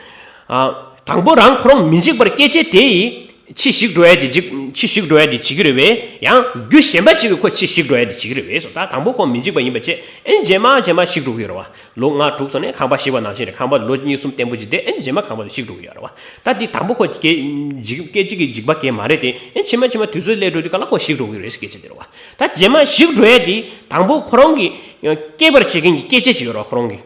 ཨ། དང་པོ་རང་ཁོ་རང་མི་འཇིག་པར་སྐྱེ་བྱེད་དེ་ཡིས་ཕྱིས་ཞིག་འགྲོ་ཡ་དེ་འཇིག་ཕྱིས་ཞིག་འགྲོ་ཡ་དེ་བྱེད་ཀྱི་རེད་བས། ཡང་རྒྱུ་གཞན་པ་ཅིག་གིས་ཁོ་ཕྱིས་ཞིག་འགྲོ་ཡ་དེ་བྱེད་ཀྱི་རེད་བས་སོ། ད་དང་པོ་ཁོ་མི་འཇིག་པ་ཡིན་པ་བྱས། ཨེ་རྗེས་མ་རྗེས་མ་ཞིག་འགྲོ་གི་ཡོད་རེད་བ། ལོ་ལྔ་དྲུག་སོང་ནས་ཁང་པ་ཞིག་པ་ནང་བཞིན་རེད། ཁང་པ་ལོ་གཉིས་གསུམ་བརྟན་པོ་ཅིག་བསྡད། ཨེ་རྗེས་མ་ཁང་པ་དེ་ཞིག་འགྲོ་གི་ཡོད་རེད་བ། ད་འདི་དང་པོ་ཁོ་སྐད་འཇིག་སྐད་ཅིག་གིས་འཇིག་པ་གས་མ་རེད་དེ། ཨེ་རྗེས་མ་རྗེས་མ་དུས་ཚོད་སླེབས་འགྲོ་དུས་ག་ལ་ཁོ་ཞིག་འགྲོ་གི་རེད་སྐད་ཆ་དེ་རེད་བ། ད་རྗེས་མ་ཞིག་འགྲོ་ཡ་དེ་དང་པོ་ཁོ་རང་གིས་སྐྱེད་པར་བྱེད་མཁན་གྱི་སྐད་ཆ་ཅིག་ཡོད་རེད་བ། ཁོ་རང་གིས།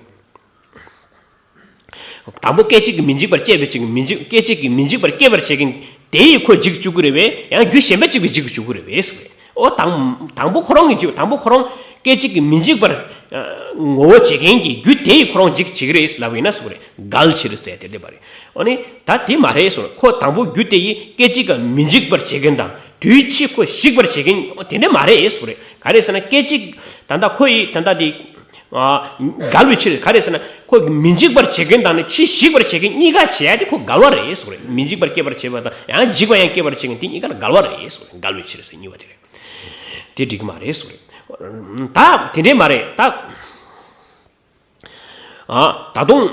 དང་པོ་སྐད་ཅིག་གིས་མི་འཇིག་པར་སྐྱེད་པའི་ཕྱིར། མི་འཇིག་སྐད་ཅིག་གིས་མི་འཇིག་པར་སྐྱེད་པར་བྱེད་མཁན་དེ་ཡིས་ཁོ་འཇིག་བཅུག་གི་རེད་བས། ཡང་རྒྱུ་གཞན་པ་གཅིག་གིས་འཇིག་བཅུག་གི་རེད་བས་ཟེར་བས། ཨོ་དང་དང་པོ་ཁོ་རང་གིས་འཇིག་དང་པོ་ཁོ་རང་སྐད་ཅིག་གིས་མི་འཇིག་པར་ངོ་བོ་བྱེད་མཁན་གྱི་རྒྱུ་དེ་ཡིས་ཁོ་རང་འཇིག་བྱེད་ཀྱི་རེད་ལབ་ཡིན་ན་ཟེར་བ་རེད། འགལ་ཕྱིར་ཟེར་དེ་འདྲ་བ་རེད། ཨོ་ནི་ད་དེ་མ་རེད་ཟེར། ཁོ་དང་པོ་རྒྱུ་དེ་ཡིས་སྐད་ཅིག་གིས་མི་འཇིག་པར་བྱེད་མཁན་དང་དུས་ཕྱིས་ཁོ་ཞིག་པར་བྱེད་མཁན་དེ་འདྲ་མ་རེད་ཟེར་བ་རེད། ག་རེ་ཟེར་ན་སྐད་ཅིག་ད་ལྟ་ཁོ་ཡིས་ད་ལྟ་དེ། ཨ། འགལ་བའི་ཕྱིར། ག་རེ་ཟེར་ན་ཁོ་མི་འཇིག་པར་བྱེད་མཁན་དང་ནི་ཕྱིས་ཞིག་པར་བྱེད་མཁན་གཉིས་ཀ་བྱེད་ཡ་དེ་ཁོ་འགལ་བ་རེད་ཟེར་བ་རེད། མི་འཇིག་པར་སྐྱེད་པར་བྱེད་པ་དང་ཡང་འཇིག་པ་ཡང་སྐྱེད་པར་བྱེད་མཁན་དེ་གཉིས་ཀ་ལ་འགལ་བ་རེད་ཟེར་བ་རེད། འགལ་བའི་ཕྱིར་ཟེར་གཉིས་པ་དེ་རེད། དེ་འགྲིག་གི་མ་རེད་ཟེར་བ་རེད། ད་དེ་འདྲས་མ་རེད་ད། ཨ། ད་དུང་།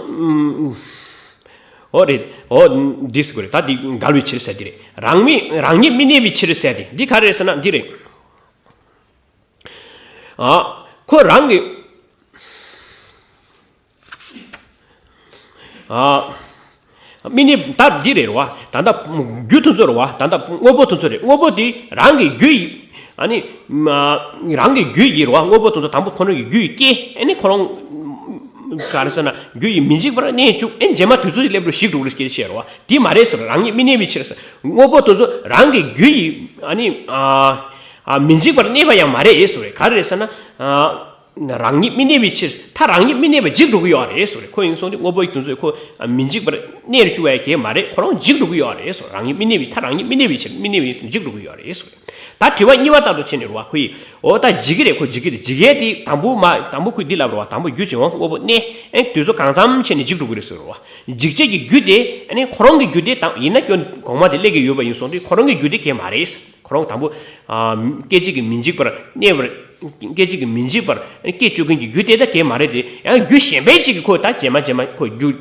ཨོ་རེད། ཨོ་འདི་ཟེར་དགོས་རེད། ད་འདི་འགལ་བའི་ཕྱིར་ཟེར་དེ་རེད། རང་མི་རང་ཉིད་མི་གནས་པའི་ཕྱིར་ཟེར་དེ་འདི་ག་རེ་རེད་ཟེར་ན་འདི་རེད། ཨ། ཁོ་རང་གི། ཨ། མི་གནས་ད་འདི་རེད་རེད་བ། ད་ལྟ་རྒྱུ་དེ་ཚོ་རེད་བ། ད་ལྟ་དངོས་པོ་དེ་ཚོ་རེད། དངོས་པོ་དེ་རང་གི་རྒྱུ་ཡིས། ཨ་ནི། མ། རང་གི་རྒྱུ་ཡིས་རེད་བ། དངོས་པོ་དེ་ཚོ་དང་པོ་ཁོ་རང་གི་རྒྱུ་ཡིས་སྐྱེ། ཨ་ནི་ཁོ་རང་། ག་རེ་ཟེར་ན་རྒྱུ་ཡིས་མི་འཇིག་པར་གནས་བཅུག་ཨ་ནི་རྗེས་མ་དུས་ཚོད་ཀྱི་སླེབས་འགྲོ་ཞིག་འགྲོ་གི་རེད་ཟེར་བ་རེད་བ། དེ་མ་རེད་ཟེར། རང་ཉིད་མི་གནས་པའི་ཕྱིར་ཟེར། དངོས་པོ་དེ་ཚོ་རང་གི་རྒྱུ་ཡིས་ཨ་ནི། ཨ། ཨ། མི་འཇིག་པར་གནས་པ་ཡང་མ་རེད་ཟེར་བ་རེད། ག་རེ་རེད་ཟེར་ན། ཨ། རང་ཉིད་མི་གནས་པའི་ཕྱིར། ད་རང་ཉིད་མི་གནས་པ་འཇིག་འགྲོ་གི་ཡོད་རེད་ཟེར་བ་རེད། ཁོ་ཡིན་སོང་དུས་དངོས་པོ་ཡི་དོན་ཚོད་ཁོ་མི་འཇིག་པར་གནས་རུ་བཅུག་པ་ཡང་གལ་མ་རེད། ཁོ་རང་འཇིག་འགྲོ་གི་ཡོད་རེད་ཟེར་བ་རེད། རང་ཉིད་མི་གནས་པའི། ད་རང་ཉིད་མི་གནས་པའི་ཕྱིར། མི་གནས་པའི་ཕྱིར་འཇིག་འགྲོ་གི་ཡོད་རེད་ཟེར་བ་རེད། ད་དྲི་བ་གཉིས་པ་ལྟར་དུ་བྱས་ནས་རེད་བ། ཁོ་ཡིས་འོ་ད་འཇིག་གི་རེད། ཁོ་འཇིག་གི་རེད། འཇིག་ཡས་དེ་དང་པོ་མ་དང་པོ་ཁོས་འདི་ལབ་རེད་བ། དང་པོ་རྒྱུ་བྱེད་དབང་དངོས་པོ་གནས། ཨེ་དུས་ཚོད་གང་འཚམ་བྱས་ནས་འཇིག་འགྲོ་གི་རེད་ཟེར་བ་རེད་བ། འཇིག་བྱེད་ཀྱི་རྒྱུ་དེ་ཨ་ནི་ཁོ་རང་གི་རྒྱུ་དེ་དང་ཡིན་ན་སྐྱོན་གོང་མ་དེ་སླེབས་ཀྱི་ཡོད་པ་ཡིན་སོང་དུས་ཁོ་རང་གི་རྒྱུ་དེ་གལ་མ་རེད། ཁོ་རང་དང་པོ། ཨ། སྐད་ཅིག་གིས་མི་འཇིག་པར་གནས་པར། སྐད་ཅིག་གིས་མི་འཇིག་པར་སྐྱེ་བཅུག་མཁན་གྱི་རྒྱུ་དེ་ད་གལ་མ་རེད་དེ། ཡང་རྒྱུ་གཞན་པའི་ཅིག་གིས་ཁོ་ད་རྗེས་མ་རྗེས་མ་ཁོ་རྒྱུ་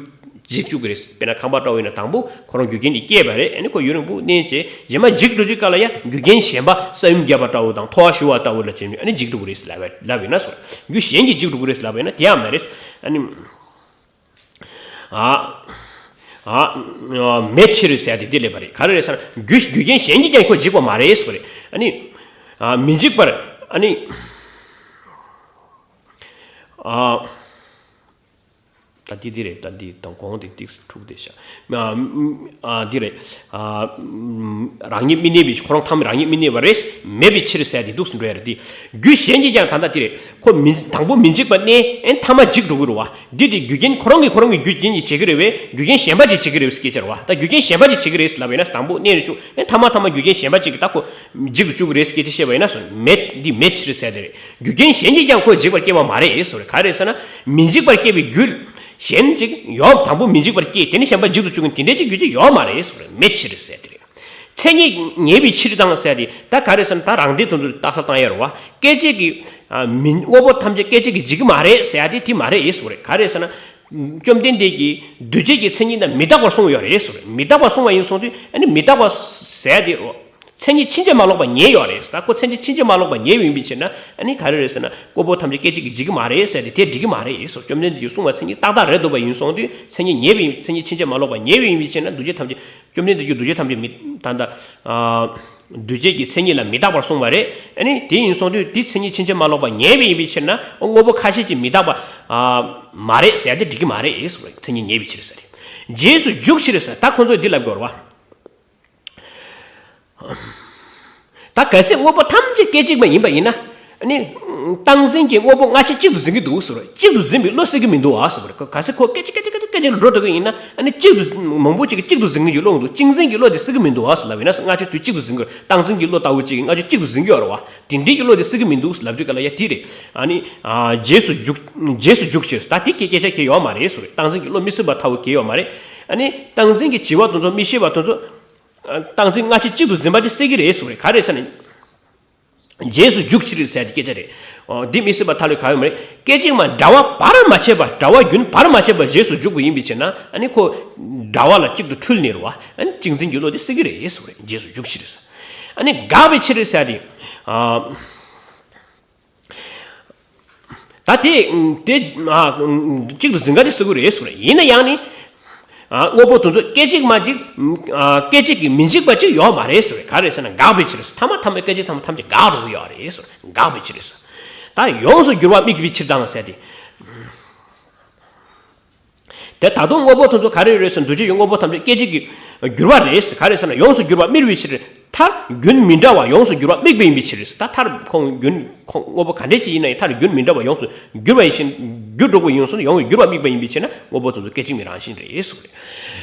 འཇིག་བཅུག་གི་རེད། དཔེར་ན་ཁང་པ་འདྲ་བོ་ཡིན་ན་དང་པོ་ཁོ་རང་རྒྱུ་རྐྱེན་དེ་སྐྱེས་པ་རེད། ཨ་ནི་ཁོ་ཡུན་རིང་པོ་གནས་བྱས་རྗེས་མ་འཇིག་འགྲོ་དུས་སྐབས་ལ་ཡང་རྒྱུ་རྐྱེན་གཞན་པ་ས་ཡོམ་བརྒྱབ་པ་འདྲ་བོ་དང་ཐོ་བ་བཞུ་བ་ལྟ་བུ་ལ་བྱས་ནས་ཨ་ནི་འཇིག་འགྲོ་གི་རེད་ལབ་ལབ་ཡིན་ན་སོ། རྒྱུ་གཞན་གྱིས་འཇིག་འགྲོ་གི་རེད་ལབ་ཡིན་ན་དེ་ཡང་མ་རེད། ཨ་ནི། ཨ། ཨ། མེ་ཕྱིར་ཟེར་ཡ་དེ་འདི་ལབ་པ་རེད། ག་རེ་རེད་ཟེར་ན་རྒྱུ་རྒྱུ་རྐྱེན་གཞན་གྱིས་ཀྱང་ཁོ་འཇིག་པ་མ་རེད་ཟེར་བ་རེད། ཨ་ནི། ཨ། མི་འཇིག་པར། ཨ་ནི། ཨ། ད་འདི་འདི་རེད། ད་འདི་དང་གོང་དེ་ཏིག་འཁྲུག་བསྡད་ཤག་ཨ། ཨ། འདི་རེད། ཨ། རང་ཉིད་མི་གནས་པའི་ཁོ་རང་ཐམས་རང་ཉིད་མི་གནས་པ་རེད། མེད་པའི་ཕྱིར་ཟེར་ཡ་དེ་འདུག་སེ་འགྲོ་ཡ་རེད། དེ་རྒྱུ་གཞན་གྱིས་ཀྱང་ད་ལྟ་འདི་རེད། ཁོ་མི་དང་པོ་མི་འཇིག་པ་གནས། ཨེ་ཐ་མ་འཇིག་འགྲོ་གི་རེད་བ། འདི་དེ་རྒྱུ་རྐྱེན་ཁོ་རང་གིས་ཁོ་རང་གི་རྒྱུ་རྐྱེན་གྱིས་བྱེད་ཀྱི་རེད་བས། རྒྱུ་རྐྱེན་གཞན་པ་ཅིག་བྱེད་ཀྱི་རེད་ཟེར་སྐད་ཆ་རེད་བ། ད་རྒྱུ་རྐྱེན་གཞན་པ་ཅིག་བྱེད་ཀྱི་རེད་ཟེར་ལབ་པ་ཡིན་ན་དང་པོ་གནས་ནས་བཅུག་ཨེ་ཐ་མ་ཐ་མ་རྒྱུ་རྐྱེན་གཞན་པ་ཅིག་གིས་ད་ཁོ་འཇིག་ཏུ་བཅུག་གི་རེད་ཟེར་སྐད་ཆ་བཤད་པ་ཡིན་ན་སོ། མེད་འདི་མེད་ཕྱིར་ཟེར་དེ་རེད། རྒྱུ་རྐྱེན་གཞན་གྱིས་ཀྱང་ཁོ་འཇིག་པར་སྐྱེ་བ་མ་རེད་ཟེར་བ་རེད། ག་རེ་ཟེར་ན་མི་འཇིག་པར་སྐྱེ་བའི་རྒྱུ་གཞན་ཅིག་ཡོད། དང་པོ་མི་འཇིག་པར་སྐྱེ། དེ་ནས་གཞན་པ་འཇིག་ཏུ་བཅུག་གི་དེ་འདྲའི་ཅིག་རྒྱུ་ཅིག་ཡོད་མ་རེད་ཟེར་བ་རེད། མེད་ཕྱིར་ཟེར་དེ་རེད། མཚན་ཉིད་ངེས་པའི་ཕྱིར་དང་ཟེར་ཏེ་ད་ག་རེ་ཟེར་ན་ད་རང་སྡེ་དེ་ཚོ་བརྟག་ས་བཏང་ཡ་རེད་བ། སྐད་ཅིག་གིས་ཨ་མི་དངོས་པོ་ཐམས་ཅད་སྐད་ཅིག་གིས་འཇིག་གི་མ་རེད་ཟེར་ཡ་དེ་དེ་མ་རེད་ཟེར་བ་རེད། ག་རེ་ཟེར་ན་བཅོམ་ལྡན་འདས་ཀྱིས་འདུ་བྱེད་ཀྱི་མཚན་ཉིད་དང་མི་རྟག་པར་གསུངས་ཡོད་རེད་ཟེར་བ་རེད། མི་རྟག་པར་གསུངས་པ་ཡིན་སོང་དུས་ཨ་ནི་མི་རྟག་པ་ཟེར་ཡ་དེ་མཚན་ཉིད་ཕྱིན་ཅི་མ་ལོག་པ་ཉེ་ཡོད་རེད། ད་ཁོ་མཚན་ཉིད་ཕྱིན་ཅི་མ་ལོག་པ་ཉེ་བ་ཡིན་པའི་ཕྱིར་ན་ཨ་ནི་ག་རེ་རེད་ཟེར་ན་དངོས་པོ་ཐམས་ཅད་སྐད་ཅིག་གིས་འཇིག་གི་མ་རེད་ཟེར་ཏེ་དེ་འགྲིག་གི་མ་རེད་ཟེར། བཅོམ་ལྡན་འདས་ཀྱིས་གསུངས་པ་མཚན་ཉིད་ཏག་ཏག་རེད་འདུག་པ་ཡིན་སོང་དུས་མཚན་ཉིད་ཉེ་བ་ཡིན། མཚན་ཉིད་ཕྱིན་ཅི་མ་ལོག་པ་ཉེ་བ་ཡིན་པའི་ཕྱིར་ན་འདུ་བྱེད་ཐམས་ཅད་བཅོམ་ལྡན་འདས་ཀྱིས་འདུ་བྱེད་ཐམས་ཅད་མི་ད་ལྟ་ཨ་འདུ་བྱེད་ཀྱི་མཚན་ཉིད་ལ་མི་རྟག་པར་གསུངས་པ་རེད། ཨ་ནི་དེ་ཡིན་སོང་དུས་དེ་མཚན་ཉིད་ཕྱིན་ཅི་མ་ལོག་པ་ཉེ་བ་ཡིན་པའི་ཕྱིར་ན་དངོས་པོ་ཁ་ཤས་ཀྱིས་མི་རྟག་པ་ཨ་མ་རེད་ཟེར་ཏེ་འགྲིག་གི་མ་རེད་ཟེར་བ་རེད། མཚན་ཉིད་ཉེ་བའི་ཕྱིར་ཟེར་ཏེ་རྗེས་སུ་འཇུག་ཕྱིར་ཟེར། ད་ཁོ་ཚོས་འདི་ལབ་དགོས་རེད་བ། ད་གལ་སྲིད་དངོས་པོ་ཐམས་ཅད་སྐད་ཅིག་མ་ཡིན་པ་ཡིན་ན། ཨ་ནི། སྟངས་འཛིན་གྱིས་དངོས་པོ་སྔ་ཕྱི་གཅིག་ཏུ་འཛིན་གྱི་འདུག་ཟེར་བ། གཅིག་ཏུ་འཛིན་པའི་བློ་སྲིད་ཀྱི་མི་འདུག་ཨ་ཟེར་བ་རེད། གལ་སྲིད་ཁོ་སྐད་ཅིག་སྐད་ཅིག་སྐད་ཅིག་སྐད་ཅིག་ལ་འགྲོ་འགྲོ་གི་ཡིན་ན། ཨ་ནི་གཅིག་ཏུ་མང་པོ་གཅིག་གིས་གཅིག་ཏུ་འཛིན་གྱི་བློ་འདུག་གཅིག་འཛིན་གྱི་བློ་དེ་སྲིད་ཀྱི་མི་འདུག་ཨ་ཟེར་ལབ་ཡིན་ན། སྔ་ཕྱི་དུས་གཅིག་ཏུ་འཛིན་དགོས། སྟངས་འཛིན་གྱི་བློ་ལྟ་བུ་གཅིག་གིས་སྔ་ཕྱི་གཅིག་ཏུ་འཛིན་གྱི་ཡོད་རེད་བ། དེ་འདྲའི་གི་བློ་དེ་སྲིད་ཀྱི་མི་འདུག་ཟེར་ལབ་དུས་ག་ལ་ཡ་དེ་རེད། ཨ་ནི། རྗེས་སུ་འཇུག་རྗེས་སུ་འཇུག་ཕྱིར། ད་དེ་སྐད་སྐད་ཆ་གལ་ཡོད་མ་རེད་ཟེར་བ་རེད། སྟངས་འཛིན་གྱི་བློ་མི་སྲིད་པ་ལྟ་བུ་གལ་ཡོད་མ་རེད། ཨ་ནི། སྟངས་འཛིན་གྱི་བྱིས་པ་དེ་ཚོ་མི་ཤེས་པ་དེ་ཚོ། སྟངས་འཛིན་སྔ་ཕྱི་གཅིག་ཏུ་འཛིན་པ་ཅིག་སྲིད་ཀྱི་རེད་ཟེར་བ་རེད། ག་རེ་ཟེར་ན། རྗེས་སུ་འཇུག་ཕྱིར་ཟེར་ཏེ་སྐད་ཆ་རེད། འོ། འདི་མི་སྲིད་པ་ཐལ་བའི་ག་ཡོད་མ་རེད། སྐད་ཅིག་མ་འདྲ་བ་བར་མ་ཆད་པར། འདྲ་བ་རྒྱུན་བར་མ་ཆད་པར་རྗེས་སུ་འཇུག་པ་ཡིན་པའི་ཕྱིར་ན། ཨ་ནི་ཁོ་འདྲ་བ་ལ་གཅིག་ཏུ་འཁྲུལ་ནས་རེད་བ། ཨ་ནི་གཅིག་འཛིན་གྱི་བློ་དེ་སྲིད་ཀྱི་རེད་ཟེར་བ་རེད། རྗེས་སུ་འཇུག་ཕྱིར་ཟེར། ཨ་ནི་དགག་པའི་ཕྱིར་ཟེར་ཏེ། ཨ། ད་དེ་དེ་ཨ་གཅིག་ཏུ་འཛིན་ག་དེ་སྲིད་ཀྱི་རེད་ཟེར་བ་རེད། ཡིན་ན་ཡང་ནི། ཨ། དངོས་པོ་དེ་ཚོ་སྐད་ཅིག་མ་གཅིག་ཨ། སྐད་ཅིག་གིས་མི་འཇིག་པ་ཅིག་ཡོད་མ་རེད་ཟེར་བ་རེད། ག་རེ་ཟེར་ན་དགག་པའི་ཕྱིར་ཟེར། ཐ་མ་ཐ་མའི་སྐད་ཅིག་ཐ་མ་ཐམས་ཅད་འགག་འགྲོ་གི་ཡོད་རེད་ཟེར་བ་རེད། དགག་པའི་ཕྱིར་ཟེར། ད་ཡོངས་སུ་འགྱུར་བ་དམིགས་པའི་ཕྱིར་དང་ཟེར་ཏེ། དེ་ད་དུང་དངོས་པོ་དེ་ཚོ་ག་རེ་རེད་ཟེར་ན། འདུ་བྱེད་ཀྱི་དངོས་པོ་ཐམས་ཅད་སྐད་ཅིག་གིས་འགྱུར་བ་རེད། ག་རེ་ཟེར་ན་ཡོངས་སུ་འགྱུར་བ་དམིགས་པའི་ཕྱིར། མཐར་རྒྱུན་མི་འདྲ་བ་ཡོངས་སུ་འགྱུར་བ་དམིགས་པ་ཡིན་པའི་ཕྱིར། ད་མཐར་ཁོང་རྒྱུན་ཁོང་དངོས་པོ་ག་འདྲས་ཅིག་ཡིན་ན་ཡང་མཐར་རྒྱུན་མི་འདྲ་བ་ཡོངས་སུ་འགྱུར་བ་ཡིན་ཕྱིར། འགྱུར་འགྲོ་བ་ཡིན་སོང་ཡོངས་སུ་འགྱུར་བ་དམིགས་པ་ཡིན་པའི་ཕྱིར་ན་དངོས་པོ་དེ་ཚོ་སྐད་ཅིག་མའི་རང་བཞིན་རེད་ཟེར་བ་རེད།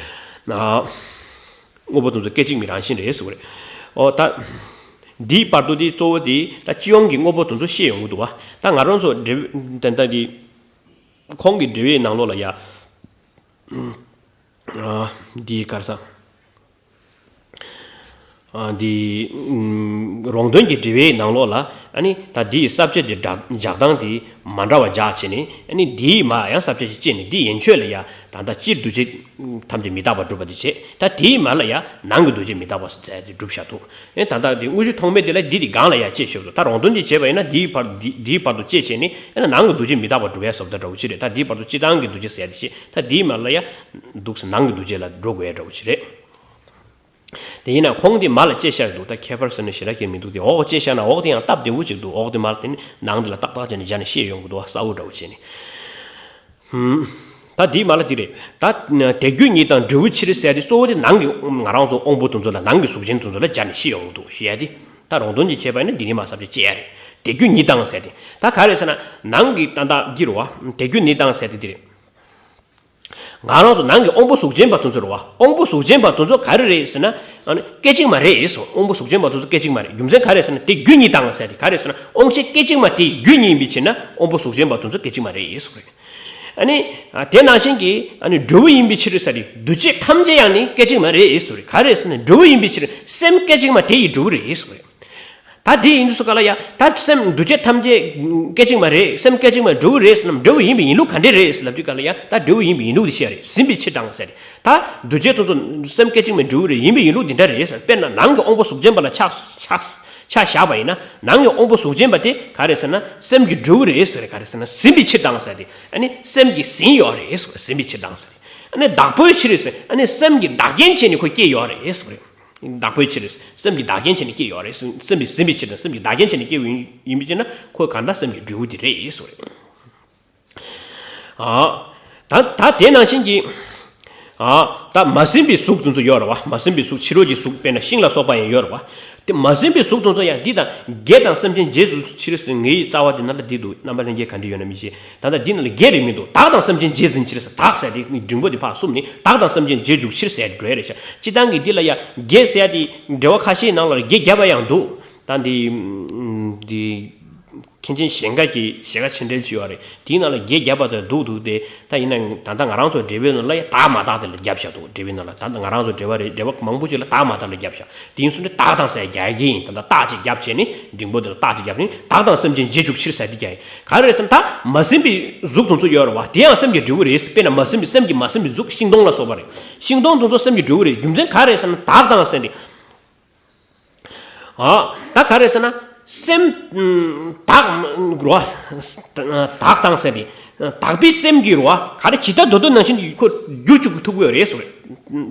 ཨ། དངོས་པོ་དེ་ཚོ་སྐད་ཅིག་མའི་རང་བཞིན་རེད་ཟེར་བ་རེད། ཨོ་ད། འདིའི་བར་དུ་དེ་གཙོ་བོ་དེ་ད་སྤྱི་ཡོངས་ཀྱི་དངོས་པོ་དེ་ཚོ་བཤད་ཡོང་གི་འདུག་བ། ད་ང་རང་ཚོ་འབྲེལ་ད་ལྟ་དེ། ཁོང་གི་འགྲེལ་བའི་ནང་ལོགས་ལ་ཡ། ཨ། འདི་ག་རེ་ཟེར། ཨ། འདི། ཨུམ། རོང་སྟོན་གྱི་འགྲེལ་བའི་ནང་ལོགས་ལ་ཨ་ནི་ད་འདིའི་ས་བཅད་ཀྱི་སྒྲ་སྦྱར་སྟངས་དེ་མ་འདྲ་བ་སྦྱར་བྱས་ནས། ཨ་ནི་འདིའི་མར་ཡང་ས་བཅད་ཅིག་བཅད་ནས། འདི་ཡན་ཆོད་ལ་ཡ་ད་ལྟ་སྤྱིར་འདུ་བྱེད་ཐམས་ཅད་མི་རྟག་པར་སྒྲུབ་པ་དེ་བྱས། ད་དེའི་མར་ལ་ཡ་ནང་གི་འདུ་བྱེད་མི་རྟག་པ་ཟེར་ཏེ་སྒྲུབ་བཞག་འདུག། ཨེ། ད་ལྟ་འདི་དངོས་གཞི་ཐོགས་མེད་དེ་ལ་འདི་དེ་སྒང་ལ་ཡ་བཅད་བཞག་འདུག། ད་རོང་སྟོན་གྱིས་བྱས་པ་ཡིན་ན་འདིའི་བར་འདི་འདིའི་བར་དུ་བཅད་བྱས་ནས། ཨ་ནི་ནང་གི་འདུ་བྱེད་མི་རྟག་པར་སྒྲུབ་ཡ་བཟོ་ལྟ་འདྲ་བོ་ཅིག་རེད། ད་འདིའི་བར་དུ་སྤྱིར་བཏང་གི་འདུ་བྱེད་ཟེར་ཡ་དེ་བྱས། ད་འདིའི་མར་ལ་ཡ་འདུག་སེ་ནང་གི་འདུ་བྱེད་ལ་འགྲོ་དགོས་ཡ་འདྲ་བོ་ཅིག་རེད། དེ་ཡིན་ན་ཁོང་དེ་མར་ལ་བཅད་བཞག་འདུག། ད་ཁྱད་པར་ཟེར་ན་ཞེ་དྲག་གི་མི་འདུག། དེ་འོག་བཅད་བཞག་ན་འོག་དེ་ཡང་སྟབས་བདེ་བོ་ཅིག་འདུག། འོག་དེ་མར་དེ་ནི་ནང་དེ་ལ་ཏག་ཏག་བྱས་ནས་སྦྱར་ནས་བཤད་ཡོང་གི་འདུག། གསལ་བོ་འདྲ་བོ་བྱས་ནས། ཧུམ། ད་དེའི་མར་ལ་དེ་རེད། ད་དེ་རྒྱུ་ཉིད་དང་འབྲས་བུའི་ཕྱིར་ཟེར་ཡ་དེ་གཙོ་བོ་དེ་ནང་གི་ང་རང་ཚོ་དབང་པོ་དེ་ཚོ་ལ། ནང་གི་གཟུགས་ཅན་དེ་ཚོ་ལ་སྦྱར་ནས་བཤད་ཡོང་གི་འདུག་ཞེས་ཡ་དེ། ད་རོང་སྟོན་གྱིས་བྱས་པ་ཡིན་ན་འདི་ནི་མར་ས་བཅད་བཅད་ཡ་རེད། དེ་རྒྱུ་ཉིད་དང་ཟེར་ཏེ། ད་ག་རེ་ཟེར་ན་ནང་གི་ད་ལྟ་འདི་རེད་བ། དེ་རྒྱུ་ཉིད་དང་ཟེར་ཏེ་འདི་རེད། ང་རང་ཚོ་ནང་གི་དབང་པོ་གཟུགས་ཅན་པ་དེ་ཚོ་རེད་བ། དབང་པོ་གཟུགས་ཅན་པ་དེ་ཚོ་ག་རེ་རེད་ཟེར་ན། ཨ་ནི་སྐད་ཅིག་མ་རེད་ཟེར། དབང་པོ་གཟུགས་ཅན་པ་དེ་ཚོ་སྐད་ཅིག་མ་རེད། རྒྱུ་མཚན་ག་རེ་ཟེར་ན་དེ་རྒྱུ་ཉིད་དང་ཟེར་ཏེ། ག་རེ་ཟེར་ན་དབང་ཤེས་སྐད་ཅིག་མ་དེའི་རྒྱུ་ཉིད་ཡིན་པའི་ཕྱིར་ན་དབང་པོ་གཟུགས་ཅན་པ་དེ་ཚོ་སྐད་ཅིག་མ་རེད་ཟེར་བ་རེད། ཨ་ནི། ཨ། དེ་ནང་བཞིན་གྱི། ཨ་ནི་འབྲས་བུ་ཡིན་པའི་ཕྱིར་ཟེར་ཏེ། འདུ་བྱེད་ཐམས་ཅད་ཡང་ནི་སྐད་ཅིག་མ་རེད་ཟེར་བ་རེད། ག་རེ་ཟེར་ན་འབྲས་བུ་ཡིན་པའི་ཕྱིར་སེམས་སྐད་ཅིག་མ་དེ་ཡི་འབྲས་བུ་རེད་ཟེར་བ་རེད། ད་དེ་ཡིན་དུས་སུ་ག་ལ་ཡ་ད་སེམས་འདུ་བྱེད་ཐམས་ཅད་སྐད་ཅིག་མ་རེད། སེམས་སྐད་ཅིག་མ་འབྲས་བུ་རེད་ཟེར་ན་འབྲས་བུ་ཡིན་པའི་ཡིན་ལུགས་ག་འདྲས་རེད་ཟེར་ལབ་དུས་ག་ལ་ཡ་ད་འབྲས་བུ་ཡིན་པའི་ཡིན་ལུགས་དེ་བཤད་རེད། ཟིན་པའི་ཕྱིར་དང་ཟེར་རེད། ད་འདུ་བྱེད་དེ་ཚོ་སེམས་སྐད་ཅིག་མའི་འབྲས་བུ་རེད། ཡིན་པའི་ཡིན་ལུགས་དེ་འདྲ་རེད་ཟེར། དཔེར་ན་ནང་གི་དབང་པོ་གཟུགས་ཅན་པ་ལ་ཆ་ཆ་ཆ་བཞག་པ་ཡིན་ན་ནང་གི་དབང་པོ་གཟུགས་ཅན་པ་དེ་ག་རེད་ཟེར་ན་སེམས་ཀྱི་འབྲས་བུ་རེད་ཟེར། ག་རེད་ཟེར་ན་ཟིན་པའི་ཕྱིར་དང་ཟེར་ཏེ་ཨ་ནི་སེམས་ཀྱིས་ཟིན་ཡོད་རེད་ཟེར། ཟིན་པའི་ཕྱིར་དང་ཟེར། ཨ་ནི་བདག་པོའི་ཕྱིར་ཟེར། ཨ་ནི་སེམས་ཀྱིས་བདག་རྐྱེན་བྱས་ནས་ཁོ་སྐྱེས་ཡོད་རེད་ཟེར། བདག་པོའི་ཕྱིར་སེམས་ཀྱིས་བདག་རྐྱེན་བྱས་ནས་སྐྱེས་ཡོད་རེད། སེམས་ཀྱིས་ཟིན་པའི་ཕྱིར་དང་སེམས་ཀྱིས་བདག་རྐྱེན་བྱས་ནས་སྐྱེས་ཡིན་པའི་ཕྱིར་ན་ཁོ་གང་ལྟར་སེམས་ཀྱི་འབྲས་བུ་དེ་རེད་ཟེར། ཨ། ད་ད་དེ་ནང་བཞིན་གྱི། ཨ། ད་མ་ཟིན་པའི་གཟུགས་དེ་ཚོ་ཡོད་རེད་བ། མ་ཟིན་པའི་གཟུགས་ཕྱི་རོལ་གྱི་གཟུགས་དཔེར་ན་ཤིང་ལ་སོགས་པ་ཡང་ཡོད་རེད་བ། དེ་མ་ཟིན་པའི་གཟུགས་དེ་ཚོ་ཡང་འདི་དང་བགེགས་དང་སེམས་ཅན་རྗེས་སུ་ཕྱིར་ཟིན་ངེས་ཡི་རྩ་བ་དེ་ན་ལ་འདི་འདུག་རྣམ་པ་ལྷན་རྒྱས་ག་འདྲ་ཡོད་ན་མི་ཤེས། ད་ལྟ་འདི་ན་ལ་བགེགས་རེད་མི་འདུག་བདག་དང་སེམས་ཅན་རྗེས་ཟིན་ཕྱིར་ཟེར། བདག་ཟེར་དེ་འབྲིང་པོ་དེ་ཕར་བསུབས་ནས་བདག་དང་སེམས་ཅན་རྗེས་འཇུག་ཕྱིར་ཟེར་འགྲོ་ཡ་རེད་ཤག་སྤྱི་བཏང་གི་འདི་ལ་ཡང་བགེགས་ཟེར་ཡ་དེ་འགྲེལ་བ་ཁ་ཤས་ནང་ལ་བགེགས་བརྒྱབ་པ་ཡང་འདུག་ད་འདི་འདི། མཁན་ཆེན་གཞན་དགའ་གིས་ཞལ་ཁ་ཕྱེ་འགྲེལ་བྱས་ཡོད་རེད། དེའི་ནང་ལ་བགེགས་བརྒྱབ་པ་དང་འདུག་འདུག་སྟེ། ད་ཡིན་ན་ད་ལྟ་ང་རང་ཚོ་འགྲེལ་པའི་ནང་ལ་ཡང་བདག་མ་བདག་དེ་ལ་བརྒྱབ་བཞག་འདུག་འགྲེལ་པའི་ནང་ལ་ད་ལྟ་ང་རང་ཚོ་འགྲེལ་པ་རེད། འགྲེལ་པ་མང་པོ་ཅིག་ལ་བདག་མ་བདག་ལ་བརྒྱབ་བཞག་དེ་ཡིན་སོང་ནས་བདག་དང་ཟེར་རྒྱག་གི་ཡིན། ད་ལྟ་བཏགས་ཅིག་བརྒྱབ་བྱས་ནས་འབྲིང་པོ་དེ་ལ་བཏགས་ཅིག་བརྒྱབ་ནས་བདག་དང་སེམས་ཅན་རྗེས་འཇུག་ཕྱིར་ཟེར་དེ་རྒྱག་ཡིན། ག་རེ་རེད་ཟེར་ན་ད་མ་ཟིན་པའི་གཟུགས་དེ་ཚོ་ཡོད་རེད་བ། དེ་ཡང་སེམས་ཀྱི་འབྲས་བུ་རེད། དཔེར་ན་མ་ཟིན་པའི་སེམས་ཀྱི་མ་ཟིན་པའི་གཟུགས་ཤིང་སྡོང་ལ་སོགས་པ་རེད། ཤིང་སྡོང་དེ་ཚོ་སེམས་ཀྱི་འབྲས་བུ་རེད། རྒྱུ་མཚན་ག་རེ་ཟེར་ན་བདག་དང་ཟེར་ནས། ཨ། ད་ག་རེ་ཟེར་ན། སེམས། ཨ། བདག་རོ། བདག་དང་ཟེར་ཏེ། བདག་པའི་སེམས་ཀྱི་རོ། ག་རེ་ཇི་ལྟར་འདོད་འདོད་ནང་བཞིན་དུ་ཁོ་བསྒྱུར་བཅུག་ཐུབ་ཀྱི་ཡོད་རེད་ཟེར།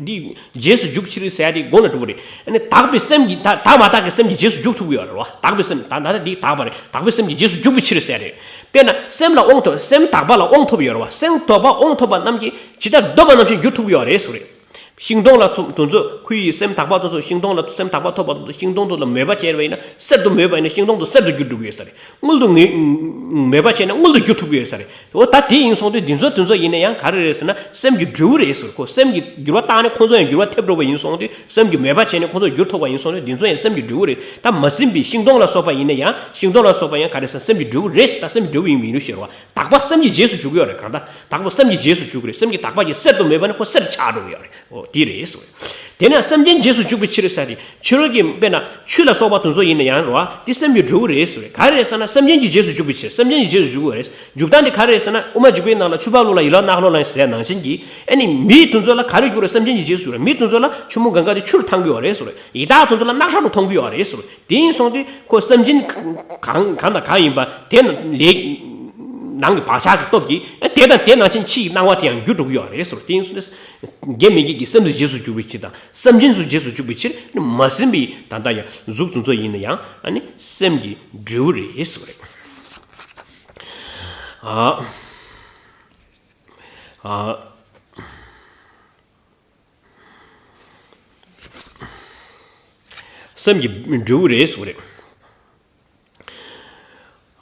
འདི་རྗེས་སུ་འཇུག་ཕྱིར་ཟེར་ཏེ་དགོངས་ན་འགྲུབ་པ་རེད། ཨ་ནི་བདག་པའི་སེམས་ཀྱི་བདག་བདག་མ་བདག་གི་སེམས་ཀྱི་རྗེས་སུ་འཇུག་ཐུབ་ཀྱི་ཡོད་རེད་རོ། བདག་པའི་སེམས་ད་ད་ལྟ་འདི་བདག་པ་རེད། བདག་པའི་སེམས་ཀྱི་རྗེས་སུ་འཇུག་པའི་ཕྱིར་ཟེར་རེད། དཔེར་ན་སེམས་ལ་དབང་ཐོབ། སེམས་བདག་པ་ལ་དབང་ཐོབ་ཡོད་རེད་བ། སེམས་བདག་པ་དབང་ཐོབ་པ་རྣམས་ཀྱིས་ཇི་ལྟར་འདོད་པ་ནང་བཞིན་བསྒྱུར་ཐུབ་ཀྱི་ཡོད་རེད་ཟེར་རེད། ཤིང་སྡོང་ལ་ཐུབ་དེ་ཚོ་ཁོ་ཡི་སེམས་བདག་པ་དེ་ཚོ་ཤིང་སྡོང་ལ་སེམས་བདག་པ་ཐོབ་པ་དེ་ཚོ་ཤིང་སྡོང་དེ་ལ་མོས་པ་བྱས་པ་ཡིན་ན་གསེར་དུ་མོས་པ་ཡིན་ན་ཤིང་སྡོང་དེ་གསེར་དུ་འགྱུར་འགྲོ་གི་ཡོད་ས་རེད། དངུལ་དུ་ངེས་མོས་པ་བྱས་ན་དངུལ་དུ་འགྱུར་ཐུབ་ཀྱི་ཡོད་ས་རེད། འོ་ད་དེ་ཡིན་སོང་དུས་འདི་ཚོ་དེ་ཚོ་ཡིན་ན་ཡང་ག་རེ་རེད་ཟེར་ན་སེམས་ཀྱི་འབྲས་བུ་རེད་ཟེར། ཁོ་སེམས་ཀྱི་འགྱུར་བ་བཏང་ནས་ཁོང་ཚོ་ཡང་འགྱུར་བ་ཐེབས་འགྲོ་བ་ཡིན་སོང་དུས་སེམས་ཀྱི་མོས་པ་བྱས་ནས་ཁོང་ཚོ་འགྱུར་ཐུབ་པ་ཡིན་སོང་དུས་འདི་ཚོ་ཡང་སེམས་ཀྱི་འབྲས་བུ་རེད། ད་མ་ཟིན་པའི་ཤིང་སྡོང་ལ་སོགས་པ་ཡིན་ན་ཡང་ཤིང་སྡོང་ལ་སོགས་པ་ཡང་ག་རེ་ཟེར་ན་སེམས་ཀྱི་འབྲས་བུ་རེད་ཟེར། ད་སེམས་ཀྱི་འབྲས་བུ་ཡིན་མིན་ལུགས་ཤེས་རོགས། བདག་པ་སེམས་ཀྱི་རྗེས་སུ་འཇུག་གི་ཡོད་རེད། གང་ལྟར་བདག་པོ་སེམས་ཀྱི་རྗེས་སུ་འཇུག་གི་རེད། སེམས་ཀྱི་བདག་པ་གིས་གསེར་དུ་མོས་པ་ན་ཁོ་གསེར་ཆགས་འགྲོ་གི་ཡོད་རེད། འོ་དེ་རེད་ཟེར། དེ་ནས་སེམས་ཅན་རྗེས་སུ་འཇུག་པའི་ཕྱིར་ཟེར་ཏེ་ཕྱི་རོལ་གྱི་དཔེར་ན་ཆུ་ལ་སོགས་པ་དེ་ཚོ་ཡིན་ན་ཡང་རེད་བ། དེ་སེམས་ཀྱི་འབྲས་བུ་རེད་ཟེར་རེད། ག་རེ་རེད་ཟེར་ན་སེམས་ཅན་གྱི་རྗེས་སུ་འཇུག་པའི་ཕྱིར། སེམས་ཅན་གྱི་རྗེས་སུ་འཇུག་པ་རེད། འཇུག་སྟངས་དེ་ག་རེ་རེད་ཟེར་ན་དབུ་མ་འཇུག་པའི་ནང་ལ་ཆུ་ཕར་བླུགས་ལ་ཡིད་ལ་གནག་ལོག་ལ་ཟེར་ནང་བཞིན་གྱི་ཨ་ནི་མི་དེ་ཚོ་ལ་ག་རེ་འགྱུར་རེད། སེམས་ཅན་གྱི་རྗེས་སུ་འཇུག་རེད། མི་དེ་ཚོ་ལ་ཆུ་མོ་གང་ག་དེ་ཆུར་ཐང་གི་ཡོད་རེད་ཟེར་རེད། ཡི་དྭགས་དེ་ཚོ་ལ་རྣག་ཁྲག་ཏུ་མཐོང་གི་ཡོད་རེད་ཟེར་རེད། དེ་ཡིན་སོང་དུས་ཁོ་སེམས་ཅན་གང་གང་དང་གང་ཡིན་པ་དེ་ལས་ནང་གི་བག་ཆགས་ཀྱི་སྟོབས་ཀྱིས་དེ་དང་དེ་ནང་བཞིན་ཕྱི་ཡི་སྣང་བ་དེ་ཡང་འགྱུར་འགྲོ་གི་ཡོད་རེད་ཟེར། དེ་ཡིན་སོང་དུས་དགེ་མི་དགེ་གི་སེམས་དེ་རྗེས་སུ་འཇུག་པའི་ཕྱིར་དང་སེམས་ཅན་ཚོ་རྗེས་སུ་འཇུག་པའི་ཕྱིར་མ་ཟིན་པའི་ད་ལྟ་ཡང་གཟུགས་དེ་ཚོ་ཡིན་ན་ཡང་ཨ་ནི་སེམས་ཀྱི་འབྲས་བུ་རེད་ཟེར་བ་རེད། ཨ། ཨ། སེམས་ཀྱི་འབྲས་བུ་རེད་ཟེར་བ་རེད།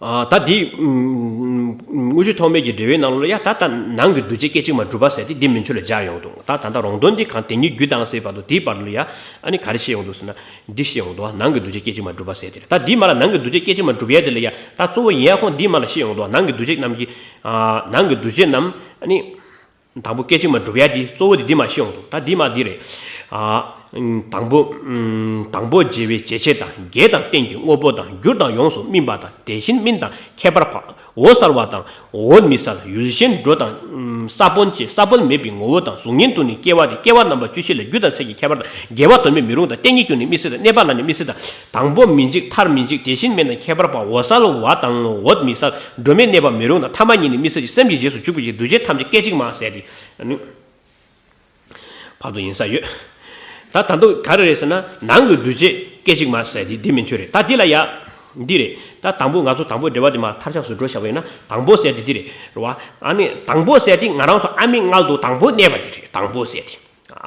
ཨ། ད་འདི་དངོས་གཞི་ཐོགས་མེད་ཀྱི་འགྲེལ་པའི་ནང་ལོགས་ལ་ཡ་ད་ལྟ་ནང་གི་འདུ་བྱེད་སྐད་ཅིག་མ་གྲུབ་པ་ཟེར་དེ་འདི་མན་ཆད་ལ་སྦྱར་ཡོང་འདུག་ད་ད་ལྟ་རོང་སྟོན་འདི་གང་དེ་ཉིད་རྒྱུ་དང་ཟེར་བར་དུ་དེའི་བར་ལ་ཡ་ཨ་ནི་ག་རེ་བཤད་ཡོང་འདུག་ཟེར་ན་འདི་བཤད་ཡོང་འདུག་ནང་གི་འདུ་བྱེད་སྐད་ཅིག་མ་གྲུབ་པ་ཟེར་དེ་རེད། ད་འདི་མ་ལ་ནང་གི་འདུ་བྱེད་སྐད་ཅིག་མ་གྲུབ་ཡ་དེ་ལ་ཡ་ད་གཙོ་བོ་ཡིན་ཡ་ཁོང་འདི་མ་ལ་བཤད་ཡོང་འདུག་ནང་གི་འདུ་བྱེད་རྣམས་ཀྱི་ཨ། ནང་གི་འདུ་བྱེད་རྣམས་ཨ་ནི། དང་པོ་སྐད་ཅིག་མ་གྲུབ་ཡ་དེ་གཙོ་བོ་དེ་འདི་མ་ཤེས་ཡོང་འདུག་ད་འདི་མ་འདི་རེད། ཨ། དང་པོ། དང་པོ་བྱས་པའི་བྱས་ཆད་དང་། བགེགས་དང་རྟེན་གྱི་དངོས་པོ་དང་། གྱུར་དང་ཡོངས་སུ་སྨིན་པ་དང་། དེ་བཞིན་སྨིན་དང་ཁྱད་པར་འཕགས། འོད་གསལ་བ་དང་། འོད་མི་གསལ། ཡུལ་གཞན་འགྲོ་དང་། ས་བོན་བཅས། ས་བོན་མེད་པའི་ངོ་བོ་དང་། གཟུགས་བརྙན་དུ་ནི་སྐྱེ་བ་སྟེ། སྐྱེ་བ་རྣམ་པ་བཅུ་བཞི་ལས། རྒྱུ་དང་ཚེ་གི་ཁྱད་པར་དང་། དགེ་བ་དོན་མེད་མི་རུང་དང་། རྟེན་གྱི་རྒྱུ་ནི་དམིགས་བསལ་དང་། གནས་པ་ལ་ནི་དམིགས་བསལ་དང་། དང་པོ་མི་འཇིག་མཐར་མི་འཇིག་དེ་བཞིན་མེད་དང་ཁྱད་པར་འཕགས། འོད་གསལ་བ་དང་འོད་མི་གསལ། སྒྲོན་མེ་གནས་པ་མི་རུང་དང་། ཐ་མ་གཉིས་ནི་དམིགས་བསལ་གྱི། སེམས་ཀྱི་རྗེས་སུ་འཇུག་པའི་ཕྱིར། འདུ་བྱེད་ཐམས་ཅད་སྐད་ཅིག་མ་ཟེར་ཏེ། ཨ་ནི། བར་དུ་ཡིན་ས་ཡོད། ད་ད་དུང་ག་རེ་རེད་ཟེར་ན་ནང་གི་འདུ་བྱེད་སྐད་ཅིག་མ་ཟེར་ཏེ་འདི་མན་ཆད་རེད། ད་འདི་ལ་ཡ། འདི་རེད། ད་དང་པོ་ང་ཚོ་དང་པོ་འགྲེལ་པ་འདི་མ་མཐར་ཆགས་སུ་འགྲོ་བཞག་པ་ཡིན་ན་དང་པོ་ཟེར་ཏེ་འདི་རེད། རེད་བ། ཨ་ནི་དང་པོ་ཟེར་ཏེ་ང་རང་ཚོ་ཨ་མའི་མངལ་དུ་དང་པོ་གནས་པ་འདི་རེད། དང་པོ་ཟེར་ཏེ།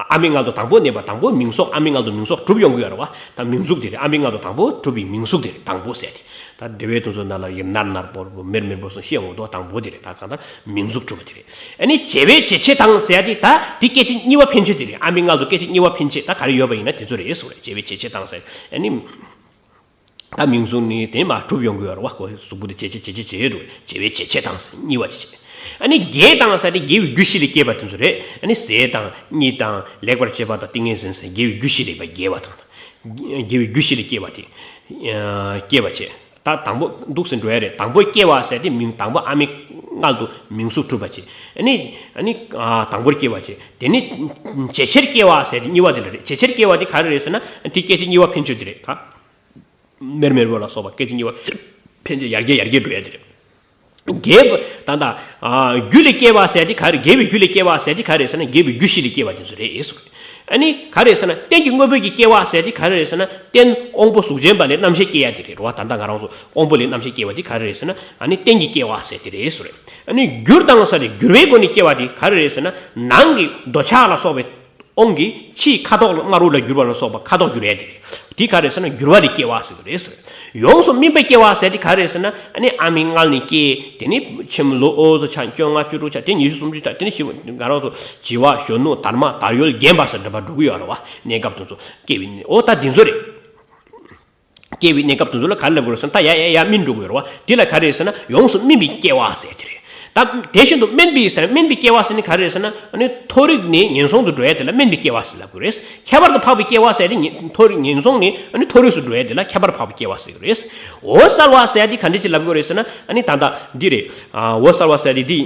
ཨ་མའི་མངལ་དུ་དང་པོ་གནས་པ། དང་པོ་མིང་གཟུགས། ཨ་མའི་མངལ་དུ་མིང་གཟུགས་གྲུབ་ཡོང་གི་ཡོད་རེད་བ། ད་མིང་གཟུགས་དེ་རེད། ཨ་མའི་མངལ་དུ་དང་པོ་གྲུབ་པའི་མིང་གཟུགས་དེ་རེད། དང་པོ་ཟེར་ཏེ། ད་འགྲེལ་པའི་དེ་ཚོ་ནང་ལ་ཡིན་ནར་ནར་པོར་པོ་མེར་མེར་པོ་སོང་ཤེས་ཡོང་དོ། དང་པོ་དེ་རེད། ད་གང་ལྟར་མིང་གཟུགས་གྲུབ་པ་དེ་རེད། ཨ་ནི་བྱས་པའི་བྱས་ཆད་དང་ཟེར་ཏེ་ད་དེ་སྐད་ཅིག་གཉིས་པ་ཕན་ཆད་དེ་རེད། ཨ་མའི་མངལ་དུ་སྐད་ཅིག་གཉིས་པ་ཕན་ཆད་ད་ག་རེ་ཡོད་པ་ཡིན་ན་དེ་ཚོ་རེད་ཟེར་བ་རེད། བྱས་པའི་བྱས་ཆད་དང་ཟེར། ཨ་ནི། ད་མིང་གཟུགས་ནི་དེ་མ་གྲུབ་ཡོང་གི་ཡོད་རེད་བ། ཁོ་གཟུགས་པོ་དེ་བྱས་བྱས་བྱས་བྱས་བྱས་འགྲོ། བྱས་པའི་བྱས་ཆད་དང་ཟེར་གཉིས་པ་དེ་བྱས། ཨ་ནི་བགེགས་དང་ཟེར་ཏེ་དགེ་བའི་རྒྱུ་བཞི་ལས་སྐྱེས་པ་དེ་ཚོ་རེད། ཨ་ནི་ཟས་དང་གཉིད་དང་ལེགས་པར་སྤྱད་པ་དང་ཏིང་ངེ་འཛིན་ཟེར་དགེ་བའི་རྒྱུ་བཞི་རེད་པ། དགེ་བ་དང་། དགེ་བའི་རྒྱུ་བཞི་ལས་སྐྱེ་བ་དེ། སྐྱེ་བ་བྱས། ད་དང་པོ་འདུག་སེ་འགྲོ་ཡ་རེད། དང་པོ་སྐྱེ་བ་ཟེར་དེ་མིང་དང་པོ་ཨ་མའི་མངལ་དུ་མིང་གཟུགས་གྲུབ་པ་བྱས། ཨ་ནི་ཨ་ནི་དང་པོར་སྐྱེ་བ་བྱས། དེ་ནི་ཇེ་ཆེར་སྐྱེ་བ་ཟེར་དེ་གཉིས་པ་དེ་ལ་རེད། ཇེ་ཆེར་སྐྱེ་བ་དེ་ག་རེ་རེད་ཟེར་ན་དེ་སྐད་ཅིག་གཉིས་པ་འཕེན་ཆོས་དེ་རེད་ད། མེར་མེར་པོ་ལ་སོགས་པ་སྐད་ཅིག་གཉིས་པ་འཕེན་ཆོས་ཡར་རྒྱས་ཡར་རྒྱས་འགྲོ་ཡ་དེ་རེད། དགེ་བ་ད་ད། རྒྱུ་ལས་སྐྱེ་བ་ཟེར་དེ་ག་རེ། དགེ་བའི་རྒྱུ་ལས་སྐྱེ་བ་ཟེར་དེ་ག་རེ་ཟེར་ན་དགེ་བའི་རྒྱུ་བཞི་ལས་སྐྱེ་བ་དེ་ཚོ་རེད་ཟེར། ཨ་ནི་ག་རེ་ཟེར་ན་རྟེན་གྱི་དངོས་པོ་གི་སྐྱེ་བ་ཟེར་དེ་ག་རེ་ཟེར་ན་རྟེན་དབང་པོ་གཟུགས་ཅན་པ་ལས་རྣམ་ཤེས་སྐྱེ་ཡ་དེ་རེད་རོ། ད་ད་ང་རང་ཚོ་དབང་པོ་ལས་རྣམ་ཤེས་སྐྱེ་བ་དེ་ག་རེ་རེད་ཟེར་ན་ཨ་ནི་རྟེན་གྱི་སྐྱེ་བ་ཟེར་དེ་རེད་ཟེར། ཨ་ནི་བསྒྱུར་དང་ཟེར་དེ་བསྒྱུར་བའི་སྒོ་ནས་སྐྱེ་བ་དེ་ག་རེ་རེད་ཟེར་ན་ནང་གི་འདོད་ཆགས་ལ་སོགས་པའི། དབང་གིས་ཕྱིའི་ཁ་དོག་ལ་དམར་པོ་ལ་བསྒྱུར་བ་ལ་སོགས་པ་ཁ་དོག་བསྒྱུར་ཡས་དེ་རེད། དེ་ག་རེ་ཟེར་ན་བསྒྱུར་བ་ལས་སྐྱེ་བ་ཟེར་གི་རེད་ཟེར། ཡོངས་སུ་སྨིན་པའི་སྐྱེ་བ་ཟེར་དེ་ག་རེ་ཟེར་ན་ཨ་ནི་ཨ་མའི་མངལ་ནས་སྐྱེས། དེ་ནི་ཆེན་མོ་ལོ་ཨོ་ཚོ་ཆགས། བཅོ་ལྔ་བཅུ་དྲུག་ཆགས། དེ་ཉི་ཤུ་སུམ་ཅུ་ཆགས། དེ་ནི་ཤི་བ་ང་རང་ཚོ་བྱི་བ་གཞོན་ནུ་དར་མ་དར་ཡོལ་རྒན་པ་ཟེར་འདྲ་པར་འགྲོ་གི་ཡོད་རེད་བ། གནས་སྐབས་དེ་ཚོ་སྐྱེ་བའི་ཨོ་ད་དེ་ཚོ་རེད། སྐྱེ་བའི་གནས་སྐབས་དེ་ཚོ་ལ་ག་རེ་ལབ་དགོས་རེད་ཟེར་ན་ད་ཡ་ཡ་ཡ་སྨིན་འགྲོ་གི་ཡོད་རེད་བ། དེ་ལ་ག་རེ་ཟེར་ན་ཡོངས་སུ་སྨིན་པའི་སྐྱེ་བ་ཟེར་དེ་རེད། ད་དེ་བཞིན་དུ་དམན་པའི་ཟེར་ན་དམན་པའི་སྐྱེ་བ་ཟེར་ནི་ག་རེ་ཟེར་ན་ཨ་ནི་མཐོ་རིས་ནས་ངན་སོང་དུ་འགྲོ་ཡ་དེ་ལ་དམན་པའི་སྐྱེ་བ་ཟེར་ལབ་དགོས་རེད། ཁྱད་པར་དུ་འཕགས་པའི་སྐྱེ་བ་ཟེར་དེ་ངན་མཐོ་རིས་ངན་སོང་ནས་ཨ་ནི་མཐོ་རིས་སུ་འགྲོ་ཡ་དེ་ལ་ཁྱད་པར་འཕགས་པའི་སྐྱེ་བ་ཟེར་གི་རེད། འོད་གསལ་བ་ཟེར་དེ་ག་འདྲ་ཅིག་ལབ་དགོས་རེད་ཟེར་ན་ཨ་ནི་ད་ལྟ་འདི་རེད། འོད་གསལ་བ་ཟེར་དེ་འདི་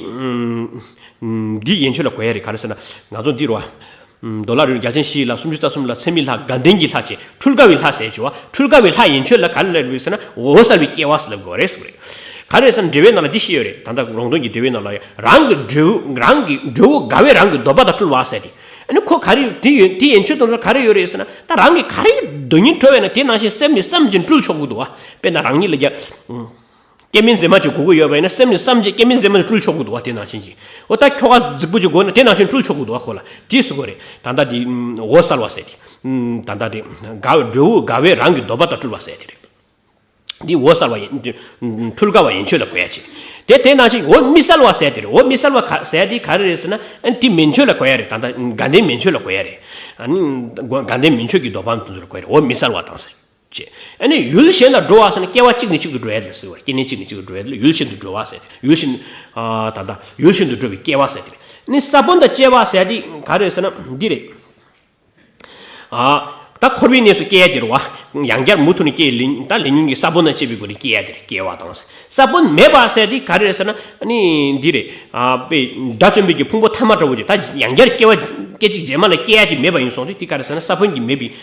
འདི་ཡན་ཆོད་ལ་གོ་ཡ་རེད། ག་རེ་ཟེར་ན་ང་ཚོ་འདི་རུ་བ། མདོ་ལ་རི་རྒྱལ་ཆེན་བཞི་ཡི་ལྷ། སུམ་ཅུ་རྩ་གསུམ་ལྷ། ཚད་མེད་ལྷ། དགའ་ལྡན་གྱི་ལྷ་བཅས་འཕྲུལ་དགའ་བའི་ལྷ་ཟེར་བྱུང་བ། འཕྲུལ་དགའ་བའི་ལྷ་ཡན་ཆོད་ལ་ག་རེ་ལབ་དགོས་ཟེར་ན་འོད་གསལ་བའི་སྐྱེ་བ་ཟེར་ལབ་དགོས་རེད་ཟེར་བ་རེད། ག་རེ་ཟེར་ན་འགྲེལ་པའི་ནང་ལ་འདི་བཤད་ཡོད་རེད། ད་ལྟ་རོང་སྟོན་གྱི་འགྲེལ་པའི་ནང་ལ་ཡང་རང་གི་འབྲས་བུ་རང་གི་འབྲས་བུ་དགའ་བས་རང་གི་འདོད་པ་དང་སྤྲུལ་བ་ཟེར་ཏེ། ཨ་ནི་ཁོ་ག་རེ་ཡོད་དེ་ཡོད་དེ་ཡན་ཆོད་དུ་ག་རེ་ཡོད་རེད་ཟེར་ན་ད་རང་གི་ག་རེ་འདོད་ཉིན་གྲོལ་བས་ན་དེ་ནང་བཞིན་སེམས་ནི་བསམ་བཞིན་སྤྲུལ་ཆོག་གི་འདུག་བ། དཔེར་ན་རང་ཉིད་ལ་རྒྱ། སྐྱེ་དམན་མཛེས་མ་ཅིག་དགོས་ཀྱི་ཡོད་པ་ཡིན་ན་སེམས་ནི་བསམ་བྱས་སྐྱེ་དམན་མཛེས་མ་ཅིག་སྤྲུལ་ཆོག་གི་འདུག་བ། དེ་ནང་བཞིན་གྱི་འོ་ད་ཁྱོ་ག་རྫིག་པོ་ཅིག་དགོས་ན་དེ་ནང་བཞིན་སྤྲུལ་ཆོག་གི་འདུག་བ། ཁོ་ལ་དེ་ཟེར་དགོས་རེད། ད་ལྟ་དེ་འོད་གསལ་བ་ཟེར་དེ། ད་ལྟ་དེ་དགའ་བའི་འབྲས་བུ་དགའ་བས་རང་གི་འདོད་པ་དང་སྤྲུལ་བ་ཟེར་དེ་རེད། འདི་འོད་གསལ་བ་ཡིན་འཕྲུལ་དགའ་བ་ཡན་ཆོད་ལ་གོ་ཡ་ཅིག་དེ་དེ་ནང་བཞིན་འོད་མི་གསལ་བ་ཟེར་དེ་རེད། འོད་མི་གསལ་བ་ག་ཟེར་དེ་ག་རེ་རེད་ཟེར་ན་ཨ་ནི་དེ་མན་ཆོད་ལ་གོ་ཡ་རེད། ད་ལྟ་དགའ་ལྡན་མན་ཆོད་ལ་གོ་ཡ་རེད། ཨ་ནི་དགའ་ལྡན་མན་ཆོད་ཀྱི་འདོད་པ་དེ་ཚོ་ལ་གོ་ཡ་རེད། འོད་མི་གསལ་བ་དང་ཟེར། ཅེས། ཨ་ནི་ཡུལ་གཞན་ལ་འགྲོ་བ་ཟེར་ན་སྐྱེ་བ་གཅིག་ནས་གཅིག་ཏུ་འགྲོ་ཡ་དེ་ལ་ཟེར་བ་རེད། སྐྱེ་གནས་གཅིག་ནས་གཅིག་ཏུ་འགྲོ་ཡ་དེ་ལ་ཡུལ་གཞན་དུ་འགྲོ་བ་ཟེར་ཏེ་ཡུལ་གཞན། ད་ལྟ་ཡུལ་གཞན་དུ་འགྲོ་བའི་སྐྱེ་བ་ཟེར་ཏེ་རེད། ཨ་ནི་ས་བོན་དང་བཅས་པ་ཟེར་ཡ་དེ་ག་རེ་ཟེར་ན་འདི་རེད། ད་འཁོར་བའི་གནས་སུ་སྐྱེ་ཡ་དེ་རེད་བ། ཡང་བསྐྱར་མུ་མཐུད་ནས་སྐྱེ་ལ་ད་ལས་ཉོན་གྱི་ས་བོན་དང་བཅས་པའི་སྒོ་ནས་སྐྱེ་ཡ་དེ་རེད། སྐྱེ་བ་དང་ས་བོན་མེད་པ་ཟེར་ཡ་དེ་ག་རེ་ཟེར་ན་ཨ་ནི་འདི་རེད། དཔེ་དགྲ་བཅོམ་པའི་གི་ཕུང་པོ་ཐ་མ་འདྲ་བོ་ཅིག་ད་ཡང་བསྐྱར་སྐྱེ་བ་སྐད་ཅིག་རྗེས་མ་ལ་སྐྱེ་ཡ་དེ་མེད་པ་ཡིན་སོང་དུས་དེ་ག་རེ་ཟེར་ན་ས་བོན་གྱི་མེད་པའི།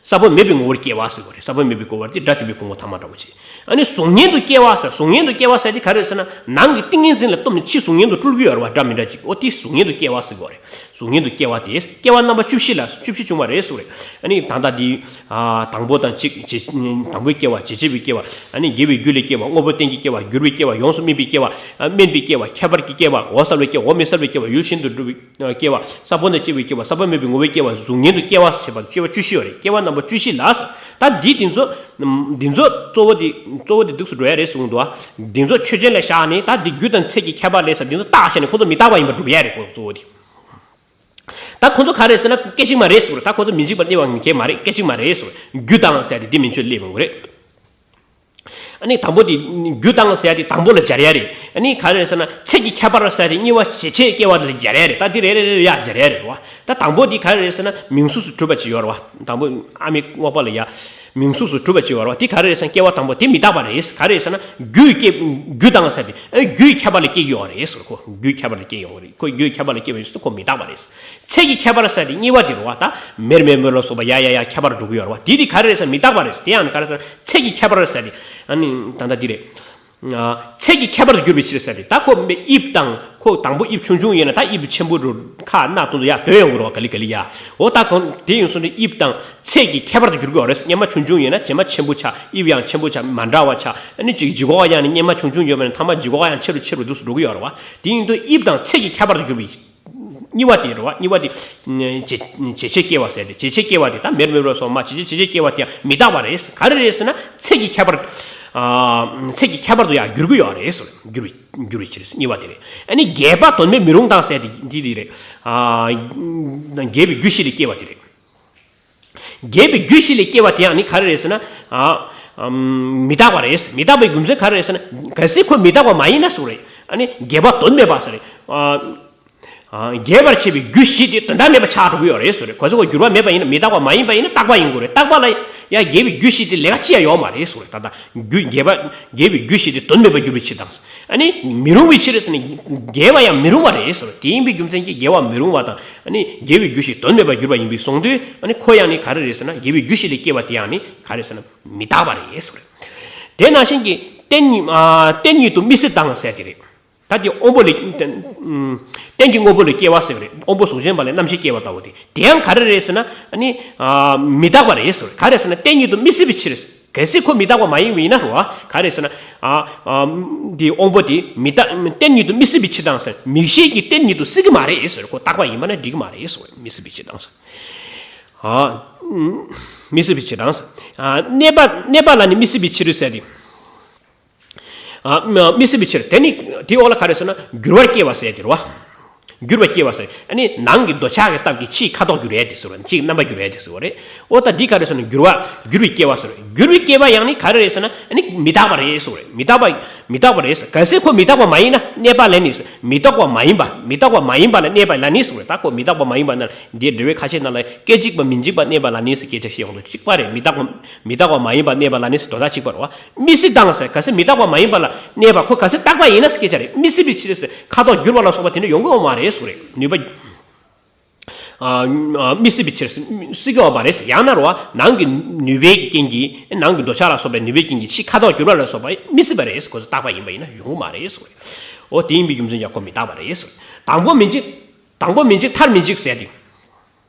ས་བོན་མེད་པའི་ངོ་བོར་སྐྱེ་བ་ཟེར་བ་རེད། ས་བོན་མེད་པའི་ངོ་བོར་དེ་དགྲ་བཅོམ་པའི་ཕུང་པོ་ཐ་མ་འདྲ་བོ་ཅིག་ཨ་ནི་གཟུགས་བརྙན་དུ་སྐྱེ་བ་ཟེར། གཟུགས་བརྙན་དུ་སྐྱེ་བ་ཟེར་དེ་ག་རེ་ཟེར་ན་ནང་གི་ཏིང་ངེ་འཛིན་ལ་གཏུམ་ནས་ཕྱི་གཟུགས་བརྙན་དུ་སྤྲུལ་གྱི་ཡོད་རེད་བ། འདྲ་མི་འདྲ་ཅིག་འོ་དེ་གཟུགས་བརྙན་དུ་སྐྱེ་བ་ཟེར་གྱི་ཡོད་རེད། གཟུགས་བརྙན་དུ་སྐྱེ་བ་དེ་སྐྱེ་བ་རྣམ་པ་བཅུ་བཞི་ལ་བཅུ་བཞི་བྱུང་བ་རེད་ཟེར་བ་རེད། ཨ་ནི་ད་ལྟ་འདི་དང་པོ་དང་གཅིག་དང་པོའི་སྐྱེ་བ། བྱེད་བྱེད་པའི་སྐྱེ་བ། ཨ་ནི་དགེ་བའི་རྒྱུ་ལས་སྐྱེ་བ། དངོས་པོ་རྟེན་གྱི་སྐྱེ་བ། བསྒྱུར་བའི་སྐྱེ་བ། ཡོངས་སུ་སྨིན་པའི་སྐྱེ་བ། དམན་པའི་སྐྱེ་བ། ཁྱད་པར་གྱི་སྐྱེ་བ། འོད་གསལ་བའི་སྐྱེ་བ། འོད་མི་གསལ་བའི་སྐྱེ་བ། ཡུལ་གཞན་དུ་འགྲོ་བའི་སྐྱེ་བ། ས་བོན་དང་བཅས་པའི་སྐྱེ་བ། ས་བོན་མེད་པའི་ངོ་བོའི་སྐྱེ་བ། གཟུགས་བརྙན་དུ་སྐྱེ་བ་ཞེས་པ་སྐྱེ་བ་བཅུ་བཞི་ཡོད་རེད། སྐྱེ་བ་རྣམ་པ་བཅུ་བཞི་ལ། ད་འདི་འདི་ཚོ་འདི་ཚོ་གཙོ་བོ་འདི་གཙོ་བོ་འདི་འདུག་སུ་འགྲོ་ཡ་རེད་གསུངས་འདུག་འདི་ཚོ་ཆོས་ཅན་ལ་བཞག་ནས་ད་འདི་རྒྱུ་དང་ཚད་ཀྱི་ཁྱད་པར་ལས་ས་འདི་ཚོ་བརྟག་བྱས་ནས་ཁོང་ཚོ་མི་རྟག་པ་ཡིན་པར་སྒྲུབ་ཡ་རེད། ཁོ་གཙོ་བོ་འདི་ད་ཁོང་ཚོ་ག་རེ་ཟེར་ན་སྐད་ཅིག་མ་རེད་ཟེར། ད་ཁོང་ཚོ་མི་འཇིག་པར་གནས་པ་མཁན་མ་རེད། སྐད་ཅིག་མ་རེད་ཟེར། རྒྱུ་དང་ཟེར་ཡ་དེ་འདི་མན་ཆོད་སླེབས་ཡོང་གི་རེད། ཨ་ནི་དང་པོ་དེ་རྒྱུ་དང་ཟེར་ཡ་དེ་དང་པོ་ལ་སྦྱར་ཡ་རེད། ཨ་ནི་ག་རེ་ཟེར་ན་ཚད་ཀྱི་ཁྱད་པར་ཟེར་ཡ་དེ་གཉིས་པ་ཇེ་ཆེ་སྐྱེ་བ་དེ་ལ་སྦྱར་ཡ་རེད། ད་དེ་རེ་རེ་རེ་ཡ་སྦྱར་ཡ་རེད་བ། ད་དང་པོ་དེ་ག་རེ་རེད་ཟེར་ན་མིང་གཟུགས་སུ་གྲུབ་པ་ཅིག་ཡོད་རེད་བ། དང་པོ་ཨ་མའི་རྔོག་པ་ལ་ཡ་མིང་གཟུགས་སུ་གྲུབ་པ་ཅིག་ཡོད་རེད་བ། དེ་ག་རེ་རེད་ཟེར་ན་སྐྱེ་བ་དང་པོ་དེ་མི་རྟག་པ་རེད། ག་རེ་རེད་ཟེར་ན་རྒྱུའི་སྐྱེ་རྒྱུ་དང་ཟེར་ཡ་དེ་ཨ་རྒྱུའི་ཁྱད་པར་ལ་སྐྱེ་གི་ཡོད་རེད་ཟེར། ཁོ་རྒྱུའི་ཁྱད་པར་ལ་སྐྱེ་ཡོད་རེད། ཁོ་རྒྱུའི་ཁྱད་པར་ལ་སྐྱེ་བ་ཡིན་ཟེར་ན་ཁོ་མི་རྟག་པ་རེད། ཚད་ཀྱི་ཁྱད་པར་ཟེར་དེ་གཉིས་པ་དེ་རེད་བ། ད་མེར་མེར་མེར་ལ་སོགས་པ་ཡ་ཡ་ཡ་ཁྱད་པར་འགྲོ་གི་ཡོད་རེད་བ། དེ་དེ་ག་རེ་རེད་ཟེར་མི་རྟག་པ་རེད། དེ་ཡང་ནི་ག་རེ་ཟེར་ཚད་ཀྱི་ཁྱད་པར་ཟེར་དེ་ཨ་ནི་ད་ལྟ་འདི་རེད། ཚད་ཀྱི་ཁྱད་པར་དུ་གྱུར་པའི་ཕྱིར་ཟེར་དེ། ད་ཁོ་དབྱིབས་དང་ཁོ་དང་པོ་དབྱིབས་ཆུང་ཆུང་ཡིན་ན་ད་དབྱིབས་ཆེན་པོ་རུ་ཁ་སྣ་དུ་ཡ་དོན་ཡོང་གི་རེད་བ། ག་ལེ་ག་ལེ་ཡ། འོ་ད་ཁོ་དེ་ཡིན་སོང་དུས་དབྱིབས་དང་ཚད་ཀྱི་ཁྱད་པར་དུ་གྱུར་གི་ཡོད་རེད། སྔོན་མ་ཆུང་ཆུང་ཡིན་ན་རྗེས་མ་ཆེན་པོ་ཆགས། དབྱིབས་ཡང་ཆེན་པོ་ཆགས། མི་འདྲ་བ་ཆགས། ཨ་ནི་ཅིག་ལྗིད་ཁོག་ཡང་ནི་སྔོན་མ་ཆུང་ཆུང་ཡོད་པ་ནི་མཐའ་མ་ལྗིད་ཁོག་ཡང་ཆེ་རུ་ཆེ་རུ་འདུག་སུ་འགྲོ་གི་ཡོད་རེད་བ། དེ་ཡིན་དུས་དབྱིབས་དང་ཚད་ཀྱི་ཁྱད་པར་དུ་གྱུར་པའི་གཉིས་པ་དེ་རེད་བ། གཉིས་པ་དེ་ཇེ་ཇེ་ཆེ་སྐྱེ་བ་ཟེར་ཏེ། ཇེ་ཆེ་སྐྱེ་བ་དེ་ད་མེར་མེར་ལ་སོགས་མ་ཇེ་ཆེ་ཇེ་ཆེ་སྐྱེ་བ་དེ་ཡང་མི་རྟག་པ་རེད། ག་རེ་རེད་ཟེར་ན་ཚད་ཀྱི་ཁྱད་པར། ཚད་ཀྱི་ཁྱད་པར་དུ་ཡང་འགྱུར་གྱི་ཡོད་རེད་ཟེར། འགྱུར་བའི་འགྱུར་བའི་ཕྱིར་གཉིས་པ་དེ་རེད། ཨ་ནི་རྒས་པ་དོན་མེད་མི་རུང་དང་ཟེར་ཏེ་འདི་དེ་རེད། རྒས་པའི་རྒྱུ་བཞི་ལས་སྐྱེ་བ་དེ་རེད། རྒས་པའི་རྒྱུ་བཞི་ལས་སྐྱེ་བ་དེ་ཡང་ནི་ག་རེ་རེད་ཟེར་ན། མི་རྟག་པ་རེད། མི་རྟག་པའི་རྒྱུ་མཚན་ག་རེ་རེད་ཟེར་ན་གལ་སྲིད་ཁོ་མི་རྟག་པ་མ་ཡིན་ན་ཟེར་རེད། ཨ་ནི་རྒས་པ་དོན་མེད་པ་ཟེར་རེད། རྒྱས་པར་བྱས་པའི་རྒྱུ་བཞི་དེ་དོན་དག་མེད་པ་ཆགས་འགྲོ་གི་ཡོད་རེད་ཟེར་རེད། ག་ཚོད་གོ་འགྱུར་བ་མེད་པ་ཡིན་ན། མི་རྟག་པ་མ་ཡིན་པ་ཡིན་ན་རྟག་པ་ཡིན་དགོས་རེད། རྟག་པ་ལ་ཡ་རྒྱས་པའི་རྒྱུ་བཞི་དེ་ལས་ཀ་ཅི་ཡང་ཡོད་མ་རེད་ཟེར་རེད། ད་ལྟ་རྒྱུ་རྒྱས་པ་རྒྱས་པའི་རྒྱུ་བཞི་དེ་དོན་མེད་པར་འགྱུར་བའི་ཕྱིར་དང་། ཨ་ནི་མི་རུང་བའི་ཕྱིར་ཟེར་ནས་རྒྱས་པ་ཡང་མི་རུང་བ་རེད་ཟེར་རེད། དེ་ཡིན་པའི་རྒྱུ་མཚན་གྱིས་རྒྱས་པ་མི་རུང་བ་དང་། ཨ་ནི་རྒྱས་པའི་རྒྱུ་བཞི་དོན་མེད་པར་འགྱུར་བ་ཡིན་པའི་གསུངས་དུས། ཨ་ནི་ཁོ་ཡང་ནི་ག་རེ་རེད་ཟེར་ན། རྒྱས་པའི་རྒྱུ་བཞི་ལས་སྐྱེ་བ་དེ་ཡང་ནི་ག་རེ་ཟེར་ན་མི་རྟག་པ་རེད་ཟེར་རེད། དེ་ནང་བཞིན་གྱི་རྟེན་ཉིད་ཨ་རྟེན་ཉིད་དུ་མི་སྲིད་དང་ཟེར་དེ་རེད། ད་དེ་དབང་པོ་ལས། རྟེན་གྱི་དངོས་པོ་ལས་སྐྱེ་བ་ཟེར་བ་རེད། དབང་པོ་གཟུགས་ཅན་པ་ལས་རྣམ་ཤེས་སྐྱེ་བ་ལྟ་བུ་དེ། དེ་ཡང་ག་རེ་རེད་ཟེར་ན། ཨ་ནི་ཨ་མི་རྟག་པ་རེད་ཟེར་བ་རེད། ག་རེ་ཟེར་ན་རྟེན་ཉིད་དུ་མི་སྲིད་པའི་ཕྱིར། གལ་སྲིད་ཁོ་མི་རྟག་པ་མ་ཡིན་པ་ཡིན་ན་རེད་བ། ག་རེ་ཟེར་ན། ཨ་ཨ་དེ་དབང་པོ་དེ་མི་རྟག་རྟེན་ཉིད་དུ་མི་སྲིད་པའི་ཕྱིར་དང་ཟེར། མིག་ཤེས་ཀྱིས་རྟེན་ཉིད་དུ་སྲིད་ཀྱི་མ་རེད་ཟེར། ཁོ་རྟག་པ་ཡིན་པ་ན་འགྲིག་གི་མ་རེད་ཟེར། མི་སྲིད་པའི་ཕྱིར་དང་ཟེར། ཨ་མི་སྲིད་པའི་ཕྱིར་དང་ཟེར། ཨ་གནས་པ་གནས་པ་ལ་ནི་མི་སྲིད་པའི་ཕྱིར་ཟེར་ཏེ། ཨ་མ་མི་སྲིད་པའི་ཕྱིར། དེ་ནི་དེའི་འོག་ལ་ག་རེ་ཟེར་ན་འགྱུར་བར་སྐྱེ་བ་ཟེར་དེ་རེད་བ། འགྱུར་བར་སྐྱེ་བ་ཟེར། ཨ་ནི་ནང་གི་འདོད་ཆགས་ཀྱི་སྟབས་ཀྱིས་ཕྱིའི་ཁ་དོག་འགྱུར་ཡས་དེ་ཟེར་བ། ཕྱིའི་རྣམ་པ་འགྱུར་ཡས་དེ་ཟེར་བ་རེད། ཨོ་ད་འདི་ག་རེ་ཟེར་ན་འགྱུར་བ། འགྱུར་བའི་སྐྱེ་བ་ཟེར། འགྱུར་བའི་སྐྱེ་བ་ཡང་ནི་ག་རེ་རེད་ཟེར་ན། ཨ་ནི་མི་རྟག་པ་རེད་ཟེར་བ་རེད། མི་རྟག་པ་མི་རྟག་པ་རེད་ཟེར། གལ་སྲིད་ཁོ་མི་རྟག་པ་མ་ཡིན་ན་གནས་པ་ལ་ནི་ཟེར། མི་རྟག་པ་མ་ཡིན་པ། མི་རྟག་པ་མ་ཡིན་པ་ལ་གནས་པ་ལ་ནི་ཟེར་བ་རེད། ད་ཁོ་མི་རྟག་པ་མ་ཡིན་པ་ན་འདིའི་འགྲེལ་བའི་ཁ་ཤས་ནང་ལ་སྐད་ཅིག་པ་མི་འཇིག་པ་གནས་པ་ལ་ནི་ཟེར་སྐད་ཆ་བཤད་ཡོང་དུས་གཅིག་པ་རེད། མི་རྟག་པ་མི་རྟག་པ་མ་ཡིན་པ་གནས་པ་ལ་ནི་ཟེར་དོན་དག་གཅིག་པ་རེད་བ། མི་སྲིད་དང་ཟེར། གལ་སྲིད་མི་རྟག་པ་མ་ཡིན་པ་ལ་གནས་པ་ཁོ་གལ་སྲིད་རྟག་པ་ཡིན་ན་ཟེར་སྐད་ཆ་རེད། མི་སྲིད་པའི་ཕྱིར་ཟེར། ཁ་དོག་འགྱུར་བ་ལ་སོགས་པ་དེ་འདྲ་ཡོང་གི་ཡོད་མ་རེད་ཟེར་བ་རེད། ནུས་པ། ཨ་ཨ་མི་སྲིད་པའི་ཕྱིར་ཟེར། སྲིད་ཀྱི་ཡོད་མ་རེད་ཟེར། ཡང་ན་རེད་བ། ནང་གི་ནུས་པའི་གི་རྐྱེན་གྱིས། ནང་གི་འདོད་ཆགས་ལ་སོགས་པའི་ནུས་པའི་རྐྱེན་གྱིས་ཕྱི་ཁ་དོག་འགྱུར་བ་ལ་སོགས་པ་མི་སྲིད་པ་རེད་ཟེར། ཁོ་ཚོ་རྟག་པ་ཡིན་པ་ཡིན་ན་ཡོང་གི་མ་རེད་ཟེར་བ་རེད། འོ་དེ་ཡིན་པའི་རྒྱུ་མཚན་ཀྱང་ཁོ་མི་རྟག་པ་རེད་ཟེར་བ་རེད། དང་པོ་མི་འཇིག་དང་པོ་མི་འཇིག་མཐར་མི་འཇིག་ཟེར་ཏེ།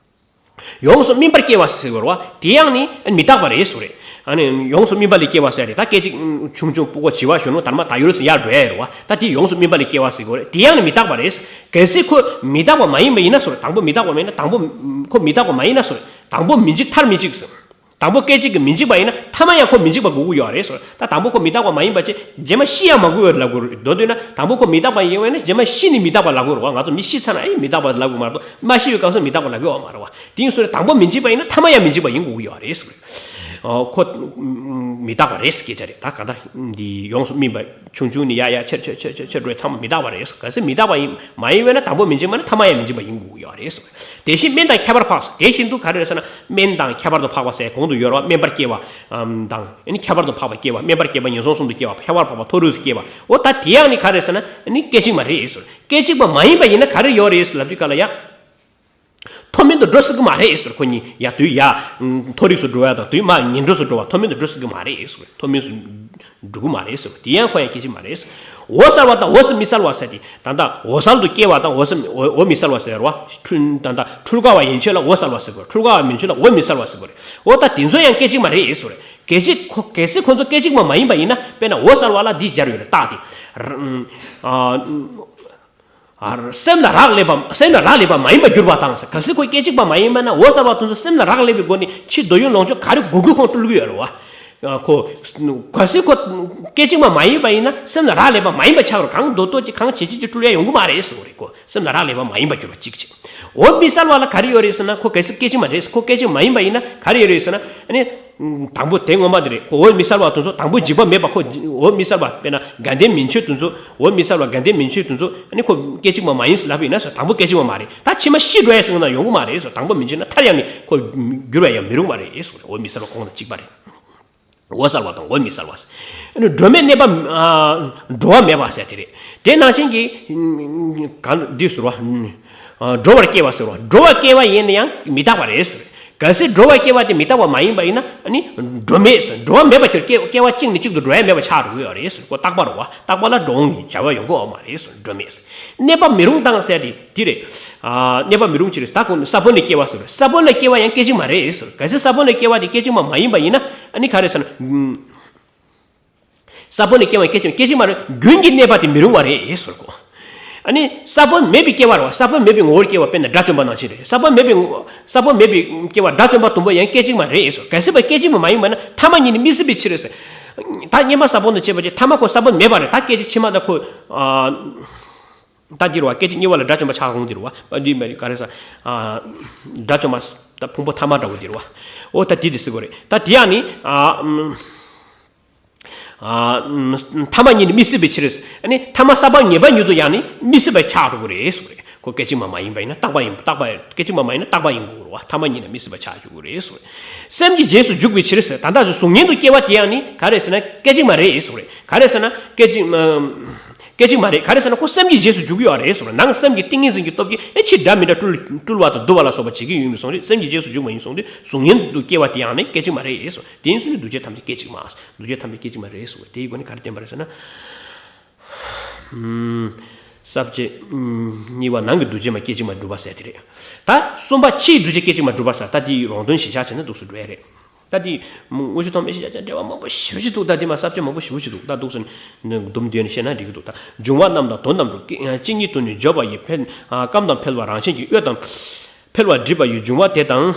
ཡོངས་སུ་སྨིན་པར་སྐྱེ་བ་ཟེར་བ་རེད་བ། དེ་ཡང་ནི་མི་རྟག་པ་རེད་ཟེར་བ་རེད། ཨ་ནི་ཡོངས་སུ་སྨིན་པ་ལས་སྐྱེ་བ་ཟེར་ཏེ། ད་སྐད་ཅིག་ཆུང་ཆུང་ཕྲུ་གུ་བྱི་བ་གཞོན་ནུ་དར་མ་ད་ཡོད་ཟེར་ཡར་འགྲོ་ཡ་རེད་བ། ད་དེ་ཡོངས་སུ་སྨིན་པ་ལས་སྐྱེ་བ་ཟེར་བ་རེད། དེ་ཡང་ནི་མི་རྟག་པ་རེད། གལ་སྲིད་ཁོ་མི་རྟག་པ་མ་ཡིན་པ་ཡིན་ན་ཟེར་བ་རེད། དང་པོ་མི་རྟག་པ་མ་ཡིན་ན། དང་པོ་ཁོ་མི་རྟག་པ་མ་ཡིན་ན་ཟེར་བ་རེད། དང་པོ་མི་འཇིག་མཐར་མི་འཇིག་ཟེར། དང་པོ་སྐད་ཅིག་གིས་མི་འཇིག་པ་ཡིན་ན་ཐ་མ་ཡང་ཁོ་མི་འཇིག་པ་དགོས་ཀྱི་ཡོད་རེད་ཟེར། ད་དང་པོ་ཁོ་མི་རྟག་པ་མ་ཡིན་པ་བྱས་རྗེས་མ་ཤི་ཡང་མ་དགོས་པར་ལབ་དགོས་རེད། མདོར་བསྡུས་ན་དང་པོ་ཁོ་མི་རྟག་པ་ཡིན་པ་ཡིན་ན་རྗེས་མ་ཤི་ནས་མི་རྟག་པ་ལབ་དགོས་རེད་བ། ང་ཚོ་མི་ཤི་ཚར་ན་ཨེ་མི་རྟག་པ་ལབ་དགོས་མ་རེད། མ་ཤི་བའི་སྐབས་སུ་མི་རྟག་པ་ལབ་ཀྱི་ཡོད་མ་རེད་བ། དེ་ཡིན་ཟེར་ན་དང་པོ་མི་འཇིག་པ་ཡིན་ན་ཐ་མ་ཡང་མི་འཇིག་པ་ཡིན་དགོས་ཀྱི་ཡོད་རེད་ཟེར་བ་རེད། ཨོ་ཁོ་མི་རྟག་པ་རེད་ཟེར་སྐད་ཆ་རེད། ད་གང་ལྟར་འདི་ཡོངས་སུ་སྨིན་པ། ཆུང་ཆུང་ནས་ཡར་ཡར་ཆེར་ཆེར་ཆེར་ཆེར་ཆེར་འགྲོ་ཡ་ཚང་མ་མི་རྟག་པ་རེད་ཟེར། གལ་སྲིད་མི་རྟག་པ་ཡིན་མ་ཡིན་པས་ན་དང་པོ་མི་འཇིག་པ་ན་ཐ་མ་ཡང་མི་འཇིག་པ་ཡིན་དགོས་ཀྱི་ཡོད་རེད་ཟེར། དེ་བཞིན་དམན་དང་ཁྱད་པར་འཕགས་ཟེར། དེ་བཞིན་དུ་ག་རེ་རེད་ཟེར་ན་དམན་དང་ཁྱད་པར་དུ་འཕགས་པ་ཟེར། གོང་དུ་ཡོད་རེད་བ། དམན་པར་སྐྱེ་བ་དང་། ཨ་ནི་ཁྱད་པར་དུ་འཕགས་པ་སྐྱེ་བ། དམན་པར་སྐྱེ་བ་ངན་སོང་གསུམ་དུ་སྐྱེ་བ། ཁྱད་པར་འཕགས་པ་མཐོ་རིས་སུ་སྐྱེ་བ། འོ་ད་དེ་ཡང་ནི་ག་རེ་རེད་ཟེར་ན་ཨ་ནི་སྐད་ཅིག་མ་རེད་ཟེར། སྐད་ཅིག་པ་མ་ཡིན་པ་ཡིན་ན་ག་རེ་ཡོད་རེད་ཟེར་ལབ་དུས་ག་ལ་ཡ། མཐོ་དམན་དུ་འགྲོ་སྲིད་ཀྱི་མ་རེད་ཟེར། ཁོ་གཉིས་ཡར་དུས་ཡར་མཐོ་རིས་སུ་འགྲོ་བ་དང་དུས་མར་ངན་འགྲོ་སུ་འགྲོ་བ། མཐོ་དམན་དུ་འགྲོ་སྲིད་ཀྱི་མ་རེད་ཟེར། མཐོ་དམན་སུ་འགྲོ་གི་མ་རེད་ཟེར། དེ་ཡང་ཁོ་ཡང་སྐད་ཅིག་མ་རེད་ཟེར། འོད་གསལ་བ་དང་འོད་ཟེར་མི་གསལ་བ་ཟེར་ཏེ། ད་ལྟ་འོད་གསལ་དུ་སྐྱེ་བ་དང་འོད་ཟེར་འོད་འོད་མི་གསལ་བ་ཟེར་བ། འཁྲུལ་ད་ལྟ་འཁྲུལ་འགག་པ་ཡན་ཆད་ལ་འོད་གསལ་བ་ཟེར་དགོས། འཁྲུལ་འགག་པ་མན་ཆད་ལ་འོད་མི་གསལ་བ་ཟེར་དགོས་རེད། འོ་ད་དེ་ཚོ་ཡང་སྐད་ཅིག་མ་རེད་ཟེར། གལ་སྲིད་ཁོ་གལ་སྲིད་ཁོ་ཚོ་སྐད་ཅིག་མ་མ་ཡིན་པ་ཡིན་ན། དཔེར་ན་འོད་གསལ་བ་ལ་འདི་སྦྱར་ཡོད་རེད། རྟགས་དེ། ཨ། ཨ། སེམས་ལ་རག་ལས་པ། སེམས་ལ་རག་ལས་པ་མ་ཡིན་པར་གྱུར་པ་དང་ཟེར། གལ་སྲིད་ཁོ་སྐད་ཅིག་པ་མ་ཡིན་པ་ན་འོད་གསལ་བ་དེ་ཚོ་སེམས་ལ་རག་ལས་པའི་སྒོ་ནས་ཕྱི་འདོད་ཡོན་ལོངས་སྤྱོད་ག་རེ་དགོས་དགོས་ཁོང་སྤྲུལ་གྱི་ཡོད་རེད་བ། ཁོ། གལ་སྲིད་ཁོ་སྐད་ཅིག་པ་མ་ཡིན་པ་ཡིན་ན་སེམས་ལ་རག་ལས་པ་མ་ཡིན་པ་ཆགས་རུང་གང་འདོད་འདོད་ཀྱི་གང་བྱེད་བྱེད་ཀྱི་སྤྲུལ་ཡ་ཡོང་གི་མ་རེད་ཟེར་བ་རེད། ཁོ་སེམས་ལ་རག་ལས་པ་མ་ཡིན་པར་གྱུར་པ་གཅིག་བྱས། འོད་མི་གསལ་བ་ལ་ག་རེ་ཡོད་རེད་ཟེར་ན་ཁོ་གལ་སྲིད་སྐད་ཅིག་པ་རེད། ཁོ་སྐད་ཅིག་པ་མ་ཡིན་པ་ཡིན་ན་ག་རེ་ཡོད་རེད་ཟེར་ན་ཨ་ནི། དང་པོ་དེ་སྔོན་མ་དེ་རེད། ཁོ་འོད་མི་གསལ་བ་དེ་ཚོ་དང་པོ་འཇིགས་པ་མེད་པ། ཁོ་འཇི་འོད་མི་གསལ་བ་དཔེར་ན་དགའ་ལྡན་མན་ཆད་དེ་ཚོ། འོད་མི་གསལ་བ་དགའ་ལྡན་མན་ཆད་དེ་ཚོ་ཨ་ནི་ཁོ་སྐད་ཅིག་པ་མ་ཡིན་ཟེར་ལབ་པ་ཡིན་ན་ཟེར། དང་པོ་སྐད་ཅིག་པ་མ་རེད། ད་ཕྱི་མ་ཤི་འགྲོ་ཡ་ཟེར་ན་ཡོང་གི་མ་རེད་ཟེར། དང་པོ་མན་ཆད་ན་མཐར་ཡང་ནི་ཁོ་འགྱུར་བ་ཡང་མི་རུང་བ་རེད་ཟེར། འོད་མི་གསལ་བ་གོང་དང་གཅིག་པ་རེད། འོད་གསལ་བ་དང་འོད་མི་གསལ་བ་ཟེར། ཨ་ནི་སྒྲོན་མེ་གནས་པ། ཨ། འགྲོ་བ་མེད་པ་ཟེར་དེ་རེད། དེ་ནང་བཞིན་གྱི། གང་འདི་ཟེར་བ། ཨ། འགྲོ་བར་སྐྱེ་བ་ཟེར་བ། འགྲོ་བར་སྐྱེ་བ་ཡིན་ན་ཡང་མི་རྟག་པ་རེད་ཟེར། གལ་སྲིད་འགྲོ་བར་སྐྱེ་བ་དེ་མི་རྟག་པ་མ་ཡིན་པ་ཡིན་ན་ཨ་ནི་སྒྲོན་མེ་ཟེར། འགྲོ་བ་མེད་པ་ཁྱོད་སྐྱེ་སྐྱེ་བ་གཅིག་ནས་གཅིག་ཏུ་འགྲོ་ཡ་མེད་པ་ཆགས་འགྲོ་གི་ཡོད་རེད་ཟེར། ཁོ་རྟག་པ་རེད་བ། རྟག་པ་ལ་འགྲོ་འོང་གི་བྱ་བ་ཡོང་གི་ཡོད་མ་རེད་ཟེར། སྒྲོན་མེ་ཟེར། གནས་པ་མི་རུང་དང་ཟེར་དེ་དེ་རེད། ཨ། གནས་པ་མི་རུང་ཅི་རེད། ད་ཁོ་ས་བོན་ལས་སྐྱེ་བ་ཟེར་བ། ས་བོན་ལས་སྐྱེ་བ་ཡང་སྐད་ཅིག་མ་རེད་ཟེར། གལ་སྲིད་ས་བོན་ལས་སྐྱེ་བ་དེ་སྐད་ཅིག་མ་མ་ཡིན་པ་ཡིན་ན་ཨ་ནི་ག་རེ་ཟེར་ན། ས་བོན་ལས་སྐྱེ་བ་སྐད་ཅིག་སྐད་ཅིག་མ་རེད། རྒྱུན་གྱི་གནས་པ་དེ་མི་རུང་བ་རེད་ཟེར་གོ། ཨ་ནི་ས་བོན་མེད་པའི་སྐྱེ་བ་རེད་བ། ས་བོན་མེད་པའི་ངོ་བོར་སྐྱེ་བ་དཔེར་ན་དགྲ་བཅོམ་པ་ནང་བཞིན་རེད། ས་བོན་མེད་པའི་ངོ་ས་བོན་མེད་པའི་སྐྱེ་བ་དགྲ་བཅོམ་པ་དུམ་བུ་ཡང་སྐད་ཅིག་མ་རེད་ཟེར། གལ་སྲིད་པ་སྐད་ཅིག་མ་མ་ཡིན་པ་ན་ཐ་མ་ཉིད་ནི་མི་སྲིད་པའི་ཕྱིར་ཟེར། ད་སྔོན་མ་ས་བོན་དང་བཅས་པ་ཅིག་ཐ་མ་ཁོ་ས་བོན་མེད་པ་རེད། ད་སྐད་ཅིག་ཕྱི་མ་ད་ཁོ། ཨ། ད་འདི་རེད་བ། སྐད་ཅིག་གཉིས་པ་ལ་དགྲ་བཅོམ་པ་ཆགས་འོང་འདི་རེད་བ། འདི་མ་རེད་ག་རེ་ཟེར། ཨ། དགྲ་བཅོམ་པ་ད་ཕུང་པོ་ཐ་མ་འདྲ་བོ་འདི་རེད་བ། འོ་ད་འདི་འདི་ཟེར་དགོས་རེད། ད་འདི་ཡང་ནི། ཨ། ཨ། ཐ་མ་ཉིད་ནི་མི་སྲིད་པའི་ཕྱིར། ཨ་ནི་ཐ་མ་ས་བབ་ངེས་པ་ཉིད་དུ་ཡང་ནི་མི་སྲིད་པ་ཆགས་འགྲོ་གི་རེད་ཟེར་བ་རེད། ཁོ་སྐད་ཅིག་མ་མ་ཡིན་པ་ཡིན་ན་རྟག་པ་ཡིན། རྟག་པ། སྐད་ཅིག་མ་མ་ཡིན་ན་རྟག་པ་ཡིན་དགོས་རེད་བ། ཐ་མ་ཉིད་ནས་མི་སྲིད་པ་ཆགས་འགྲོ་གི་རེད་ཟེར་བ་རེད། སེམས་ཀྱི་རྗེས་སུ་འཇུག་པའི་ཕྱིར་ཟེར། ད་ལྟ་གཟུགས་བརྙན་དུ་སྐྱེ་བ་དེ་ཡང་ནི་ག་རེ་ཟེར་ན་སྐད་ཅིག་མ་རེད་ཟེར་བ་རེད། ག་རེ་ཟེར་ན་སྐད་ཅིག་མ། སྐད་ཅིག་མ་རེད། ག་རེ་ཟེར་ན་ཁོ་སེམས་ཀྱི་རྗེས་སུ་འཇུག་གི་ཡོད་རེད་ཟེར་བ་རེད། ནང་སེམས་ཀྱི་ཏིང་ངེ་འཛིན་གྱི་སྟོབས་ཀྱིས་ཨེ་ཕྱི་སྒྲ་མི་སྒྲ་སྤྲུལ་སྤྲུལ་བ་དང་བསྡུ་བ་ལ་སོགས་པ་བྱེད་ཀྱི་ཡོད་མི་སོང་རེད། སེམས་ཀྱི་རྗེས་སུ་འཇུག་མ་ཡིན་སོང་དུས་གཟུགས་བརྙན་དུ་སྐྱེ་བ་དེ་ཡང་ནི་སྐད་ཅིག་མ་རེད་ཟེར་བ། དེ་ཡིན་སོང་དུས་འདུ་བྱེད་ཐམས་ཅད་སྐད་ཅིག་མ། འདུ་བྱེད་ཐམས་ཅད་སྐད་ཅིག་མ་རེད་ཟེར་བ་དེའི་སྒོ་ནས་ག་རེ་བསྟན་པ་རེད་ཟེར་ན། ས་བཅད་གཉིས་པ་ནང་གི་འདུ་བྱེད་མ་སྐད་ཅིག་མ་གྲུབ་པ་ཟེར་དེ་རེད། ད་གསུམ་པ་ཕྱིའི་འདུ་བྱེད་སྐད་ཅིག་མ་གྲུབ་པ་ཟེར། ད་དེའི་རོང་དོན་གཞི་བཞག་བྱས་ན་འདུག་སེ་འགྲོ་ཡ་རེད། ད་དེ་དངོས་གཞི་ཐོག་མེད་གཞི་བཞག་བྱས་འབྲེལ་བ་མང་པོ་ཞེ་པོ་ཅིག་འདུག་ད་དེ་མ་ས་བཅད་མང་པོ་ཞེ་པོ་ཅིག་འདུག་ད་འདུག་སེ་ནི་སྡོམ་བསྡུས་ནས་བཤད་ན་འགྲིག་གི་འདུག་ད་འབྱུང་བ་རྣམས་དང་དོན་རྣམས་གྲུབ། གཅིག་ཉིད་དུ་ནི་བརྗོད་པ་ཡི། འཕེལ། སྐམ་དང་འཕེལ་བ་རང་བཞིན་གྱིས། གཡོ་དང་འཕེལ་བ་འགྲིབ་པ་ཡི། འབྱུང་བ་དེ་དང་།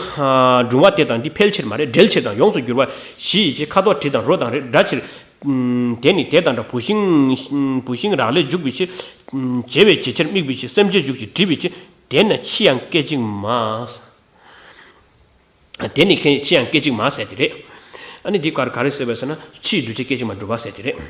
འབྱུང་བ་དེ་དང་འདི་འཕེལ་ཕྱིར་མ་རེད། འབྲེལ་ཕྱིར་དང་ཡོངས་སུ་གྱུར་པ་བཞི་ཡི་ཕྱིར། ཁ་དོག་དྲི་དང་རོ་དང་རེག་སྒྲ་ཕྱིར། དེ་ནི་དེ་དང་འདྲ། བུད་ཤིང་། བུད་ཤིང་རག་ལས་འཇུག་པའི་ཕྱིར། བྱེད་པའི་བྱེད་ཕྱིར་དམིགས་པའི་ཕྱིར། སེམས་ཅན་འཇུག་ཕྱིར་འདྲིས་པའི་ཕྱིར། དེས་ན་ཕྱི་ཡང་སྐད་ཅིག་མ། དེ་ནི་ཕྱི་ཡང་སྐད་ཅིག་མ་ཟེར་དེ་རེད། ཨ་ནི་འདི་ག་རེ་ག་རེ་ཟེར་བས་ཟེར་ན་ཕྱིའི་འདུ་བྱེད་སྐད་ཅིག་མ་གྲུབ་པ་ཟེར་དེ་རེད།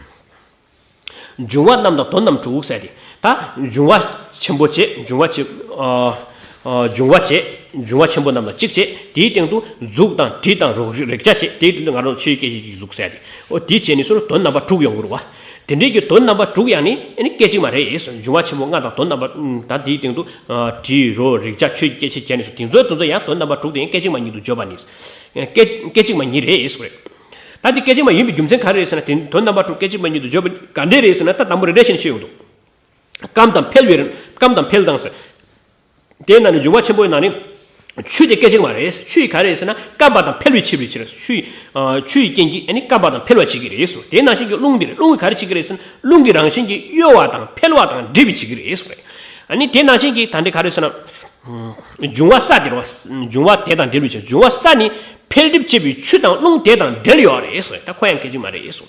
འབྱུང་བ་རྣམས་དང་དོན་རྣམས་གྲུབ་ཟེར་ཏེ། ད་འབྱུང་བ་ཆེན་པོ་བྱས། འབྱུང་བ་ཆེ། ཨ། ཨ། འབྱུང་བ་བྱས། འབྱུང་བ་ཆེན་པོ་རྣམས་དང་གཅིག་བྱས། དེའི་སྟེང་དུ་གཟུགས་དང་དྲི་དང་རོ། རེག་བྱ་བྱས། དེའི་སྟེང་དུ་ང་རང་ཆོས་སྐད་ཅིག་གི་གཟུགས་ཟེར་ཏེ། འོ་དེ་བྱས་ནས་སུ་དོན་རྣམ་པ་དྲུག་ཡོང་གི་རེད་བ། དེ་འདྲའི་གི་དོན་རྣམ་པ་དྲུག་ཡང་ནི་ཨ་ནི་སྐད་ཅིག་མ་རེད། འབྱུང་བ་ཆེན་པོ་ལྔ་དང་དོན་རྣམ་པ། ད་དེའི་སྟེང་དུ་ཨ། དྲི་རོ་རེག་བྱ་ཆོས་ཀྱི་སྐྱེ་མཆེད་བྱས་ནས་སུ་དེ་ཚོའི་དོན་ཚོ་ཡང་དོན་རྣམ་པ་དྲུག་དེ་ཡང་སྐད་ཅིག་མ་ཉིད་དུ་བརྗོད་པ་ནི། སྐད་སྐད་ཅིག་མ་ཉིད་རེད་ཟེར་བ་རེད། ད་འདི་སྐད་ཅིག་མ་ཡིན་པའི་རྒྱུ་མཚན་ག་རེ་རེད་ཟེར་ན། དེ་དོན་རྣམ་པ་དྲུག་སྐད་ཅིག་མ་ཉིད་དུ་བརྗོད་པ་ག་འདྲས་རེད་ཟེར་ན། ད་དང་པོ་རེ་རེ་བཞིན་ཤེས་ཡོང་འདུག་སྐམ་དང་འཕེལ་བའི། སྐམ་དང་འཕེལ་དང་ཟེར། དེའི་ནང་ནས་འབྱུང་བ་ཆེན་པོའི་ནང་ནས་ཆུ་དེ་སྐད་ཅིག་མ་རེད། ཆུ་ཡིས་ག་རེ་རེད་ཟེར་ན། སྐམ་པ་དང་འཕེལ་བའི་ཕྱིར་བའི་ཕྱིར། ཆུ་ཡི། ཨ། ཆུ་ཡི་རྐྱེན་གྱིས་ཨ་ནི་སྐམ་པ་དང་འཕེལ་བ་བྱེད་ཀྱི་རེད་ཟེར། དེ་ནང་བཞིན་གྱི་རླུང་འདི་རེད། རླུང་གིས་ག་རེ་བྱེད་ཀྱི་རེད་ཟེར་ན། རླུང་གི་རང་བཞིན་གྱིས་གཡོ་བ་དང་འཕེལ་བ་དང་འགྲིབ་པའི་བྱེད་ཀྱི་རེད་ཟེར་བ་རེད། ཨ་ནི་དེ་ནང་བཞིན་གྱི་ད་འདི་ག་རེ་ཟེར་ན། འབྱུང་བ་ས་དེ་རེད་བ། འབྱུང་བ་དེ་དང་འབྲེལ་བའི་ཕྱིར། འབྱུང་བ་ས་ནི་འཕེལ་འགྲིབ་བྱེད་པའི་ཆུ་དང་རླུང་དེ་དང་འབྲེལ་ཡོད་རེད་ཟེར། ད་ཁོ་ཡང་སྐད་ཅིག་མ་རེད་ཟེར།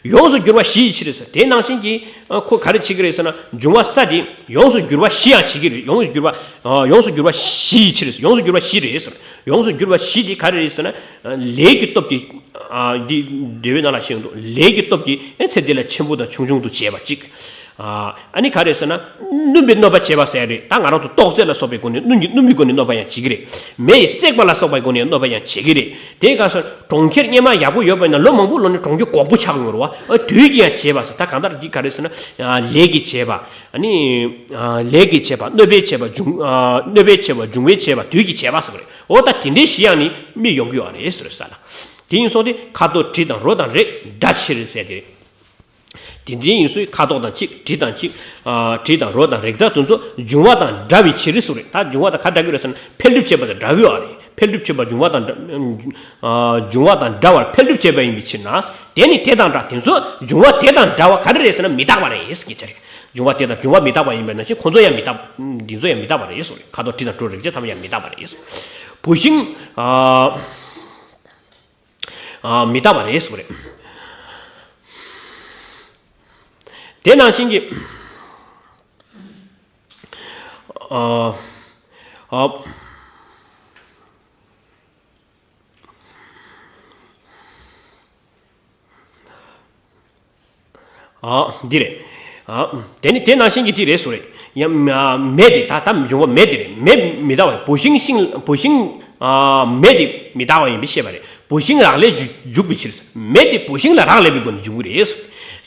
ཡོངས་སུ་གྱུར་པ་བཞི་ཡི་ཕྱིར་ཟེར། དེ་ནང་བཞིན་གྱི་ཨ། ཁོ་ག་རེ་བྱེད་ཀྱི་རེད་ཟེར་ན། འབྱུང་བ་ས་དེ་ཡོངས་སུ་གྱུར་པ་བཞི་ཡང་བྱེད་ཀྱི་རེད། ཡོངས་སུ་གྱུར་པ། ཨ། ཡོངས་སུ་གྱུར་པ་བཞི་ཡི་ཕྱིར་ཟེར། ཡོངས་སུ་གྱུར་པ་བཞི་རེད་ཟེར། ཡོངས་སུ་གྱུར་པ་བཞི་དེ་ག་རེ་རེད་ཟེར་ན། ཨ། ལས་ཀྱི་སྟོབས་ཀྱིས། ཨ། འདི་འགྲེལ་པའི་ནང་ལ་བཤད་ཡོང་འདུག་ལས་ཀྱི་སྟོབས་ཀྱིས་ཨ་ཚེ་འདི་ལ་ཆེན་པོ་དང་ཆུང་ཆུང་དུ་བྱས་པ་གཅིག་ཨ། ཨ་ནི་ག་རེ་ཟེར་ན། སྣུམ་པའི་གནོད་པ་བྱེད་པ་ཟེར་རེད། ད་ང་རང་ཚོ་ལྟོགས་ཚད་ལ་སོགས་པའི་སྒོ་ནས། སྣུམ་གྱི། སྣུམ་པའི་སྒོ་ནས་གནོད་པ་ཡང་བྱེད་ཀྱི་རེད། མེ་ཡིས་བསྲེགས་པ་ལ་སོགས་པའི་སྒོ་ནས་གནོད་པ་ཡང་བྱེད་ཀྱི་རེད། དེའི་སྐབས་སུ་གྲོང་ཁྱེར་སྔོན་མ་ཡག་པོ་ཡོད་པ་ཡིན་ན་ལོ་མང་པོ་ལོན་ནས་གྲོང་ཁྱེར་གོག་པོ་ཆགས་ཡོང་རེད་བ། ཨ། དུས་ཀྱིས་ཡང་བྱས་པ་ཟེར། ད་གང་ལྟར་འདི་ག་རེ་ཟེར་ན། ཨ། ལས་ཀྱིས་བྱས་པ། ཨ་ནི། ཨ། ལས་ཀྱིས་བྱས་པ། གནོད་པས་བྱས་པ། འབྱུང་། ཨ། གནོད་པས་བྱས་པ། འབྱུང་བས་བྱས་པ། དུས་ཀྱིས་བྱས་པ་ཟེར་བ་རེད། འོ་ད་དེ་འདྲའི་བཞི་ཡང་ནི་དམིགས་ཡོང་གི་ཡོད་རེད་ཟེར་ས་ལ། དེ་ཡིན་སོང་སྟེ་ཁ་དོག་དྲི་དང་རོ་དང་རེག་སྒྲ་ཕྱིར་ཟེར་ཏེ། དེ་འདྲའི་ཡིན་སོང་ཁ་དོག་དང་གཅིག་དྲི་དང་གཅིག་ཨ། དྲི་དང་རོ་དང་རེག་སྒྲ་དེ་ཚོ་འབྱུང་བ་དང་འདྲ་བའི་ཕྱིར་ཟེར་བ་རེད། ད་འབྱུང་བ་དང་ག་འདྲ་གི་རེད་ཟེར་ན། འཕེལ་འགྲིབ་བྱེད་པ་དང་འདྲ་གི་ཡོད་རེད། འཕེལ་འགྲིབ་བྱེད་པ་འབྱུང་བ་དང་འདྲ། ཨ། འབྱུང་བ་དང་འདྲ་བར་འཕེལ་འགྲིབ་བྱེད་པ་ཡིན་པའི་ཕྱིར་ན། དེ་ནི་དེ་དང་འདྲ། དེ་ཚོ་འབྱུང་བ་དེ་དང་འདྲ་བ་ག་རེ་རེད་ཟེར་ན། མི་རྟག་པ་རེད་ཟེར་གྱི་ཆ་རེད། འབྱུང་བ་དེ་དང་འབྱུང་བ་མི་རྟག་པ་ཡིན་པ་ནང་བཞིན་ཁོ་ཚོ་ཡང་མི་རྟག་འདི་ཚོ་ཡང་མི་རྟག་པ་རེད་ཟེར། ཁ་དོག་དྲི་དང་རོ་རེག་སྒྲ་ཐམས་ཅད་ཡང་མི་རྟག་པ་རེད་ཟེར། བུད་ཤིང་། ཨ། ཨ། མི་རྟག་པ་རེད་ཟེར་བ་རེད། དེ་ནང་བཞིན་གྱི། ཨ། ཨ། ཨ། འདི་རེད། ཨ། དེ་ནི་དེ་ནང་བཞིན་གྱི་དེ་རེད་ཟེར་བ་རེད། ཡང་མེ་དེ། ད་ད་འབྱུང་བ་མེ་དེ་རེད། མེ་མི་རྟག་པ་རེད། བུད་ཤིང་ཤིང་། བུད་ཤིང་། ཨ། མེ་དེ་མི་རྟག་པ་ཡིན་པའི་ཤེས་པ་རེད། བུད་ཤིང་རག་ལས་འཇུ་འཇུག་པའི་ཕྱིར། མེ་དེ་བུད་ཤིང་ལ་རག་ལས་པའི་སྒོ་ནས་འབྱུང་གི་རེད།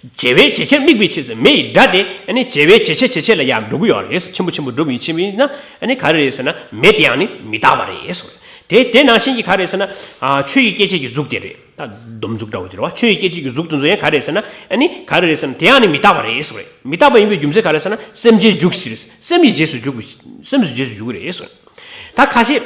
བྱེད་པའི་བྱེད་ཕྱིར་དམིགས་པའི་ཕྱིར། མེ་ཡི་སྒྲ་དེ་ཨ་ནི་བྱེད་པའི་བྱེད་བྱེད་བྱེད་བྱེད་ལ་ཡང་འགྲོ་གི་ཡོད་རེད། ཆེན་པོ་ཆེན་པོ་འགྲོ་མི་ཆེན་པོ་ཡིན་ན་ཨ་ནི་ག་རེ་རེད་ཟེར་ན། མེ་དེ་ཡང་ནི་མི་རྟག་པ་རེད་ཟེར་བ་རེད། དེ་དེ་ནང་བཞིན་གྱི་ག་རེ་ཟེར་ན། ཨ། ཆུ་ཡི་སྐྱེ་མཆེད་ཀྱི་གཟུགས་དེ་རེད། ད་སྡོམ་གཟུགས་འདྲ་བོ་དེ་རེད་བ། ཆུ་ཡི་སྐྱེ་མཆེད་ཀྱི་གཟུགས་དེ་ཚོ་ཡང་ག་རེ་རེད་ཟེར་ན། ཨ་ནི་ག་རེ་རེད་ཟེར་ན། དེ་ཡང་ནི་མི་རྟག་པ་རེད་ཟེར་བ་རེད། མི་རྟག་པ་ཡིན་པའི་རྒྱུ་མཚན་ག་རེ་ཟེར་ན། སེམས་ཅན་འཇུག་ཕྱིར། སེམས་ཀྱི་རྗེས་སུ་འཇུག་པའི། སེམས་ཀྱི་རྗེས་སུ་འཇུག་གི་རེད་ཟེར་བ་རེད། ད་ཁ་ཤས།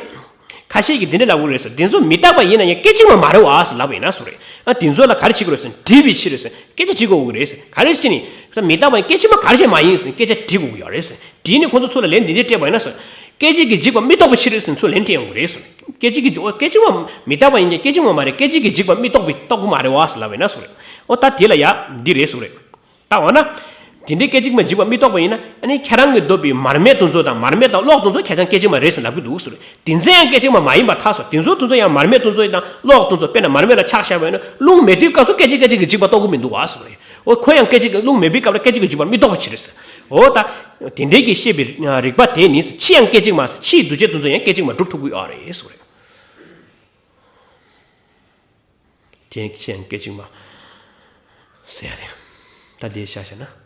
ཁ་ཤས་ཀྱིས་འདི་འདྲ་ལབ་ཀྱི་རེད་ཟེར། དེ་ཚོ་མི་རྟག་པ་ཡིན་ན་ཡང་སྐད་ཅིག་མ་མ་རེད་བ་ཟེར་ལབ་པ་ཡིན་ན་ཟེར་བ་རེད། ཨ། དེ་ཚོ་ལ་ག་རེ་བྱེད་ཀྱི་རེད་ཟེར་ན། འདྲིས་པའི་ཕྱིར་ཟེར། སྐད་ཆ་འདྲི་དགོས་ཀྱི་རེད་ཟེར། ག་རེ་ཟེར་ནི། མི་རྟག་པ་ཡིན། སྐད་ཅིག་མ་ག་རེ་བྱས་མ་ཡིན་ཟེར། སྐད་ཆ་འདྲི་དགོས་ཀྱི་ཡོད་རེད་ཟེར། དེ་ནི་ཁོ་ཚོ་ཚུར་ལ་ལན་འདི་འདྲས་སྤྲད་པ་ཡིན་ན་ཟེར། སྐད་ཅིག་གིས་འཇིག་པ་མི་རྟོགས་པའི་ཕྱིར་ཟེར་ཚུར་ལན་སྤྲད་ཡོང་གི་རེད་ཟེར། སྐད་ཅིག་གིས། སྐད་ཅིག་མ་མི་རྟག་པ་ཡིན་ཀྱང་སྐད་ཅིག་མ་མ་རེད། སྐད་ཅིག་གིས་འཇིག་པ་མི་རྟོགས་པའི་རྟོགས་ཀྱི་མ་རེད་བ་ཟེར་ལབ་པ་ཡིན་ན་ཟེར་བ་རེད། ཨོ་ད་དེ་ལ་ཡ་འདི་རེད་ཟེར་བ་རེད། ད་འོ་ན། དེ་འདྲའི་སྐད་ཅིག་མ་འཇིག་པ་མི་རྟོགས་པ་ཡིན་ན། ཨ་ནི་ཁྱེད་རང་གིས་འདོད་པའི་མར་མེ་དེ་ཚོ་དང་མར་མེ་དང་གློག་དེ་ཚོ་ཁེར་རྐྱང་སྐད་ཅིག་མ་རེད་ཟེར་ལབ་ཀྱི་འདུག་ཟེར། དེ་ཚོ་ཡང་སྐད་ཅིག་མ་མ་ཡིན་པར་ཐལ་ཟེར། དེ་ཚོ་དེ་ཚོ་ཡང་མར་མེ་དེ་ཚོ་དང་གློག་དེ་ཚོ། དཔེར་ན་མར་མེ་ལ་ཆགས་བཞག་པ་ཡིན་ན། རླུང་མེད་དུས་སྐབས་སུ་སྐད་ཅིག་སྐད་ཅིག་གིས་འཇིག་པ་རྟོགས་ཀྱི་མི་འདུག་བ་ཟེར་བ་རེད། འོ། ཁོ་ཡང་སྐད་ཅིག་གིས། རླུང་མེད་པའི་སྐབས་ལ་སྐད་ཅིག་གིས་འཇིག་པ་མི་རྟོགས་པ་ཅིག་རེད་ཟེར། འོ་ད། དེ་འདྲའི་གི་ཤེས་པའི་རིག་པ་དེ་ནི་ཕྱིའི་ཡང་སྐད་ཅིག་མ་ཟེར། ཕྱིའི་འདུ་བྱེད་དེ་ཚོ་ཡང་སྐད་ཅིག་མ་གྲུབ་ཐུབ་ཀྱི་ཡོད་རེད་ཟེར་བ་རེད། དེ་ཕྱིའི་ཡང་སྐད་ཅིག་མ་ཟེར་ཡ་དེ། ད་དེ་བཞག་བཞག་ན།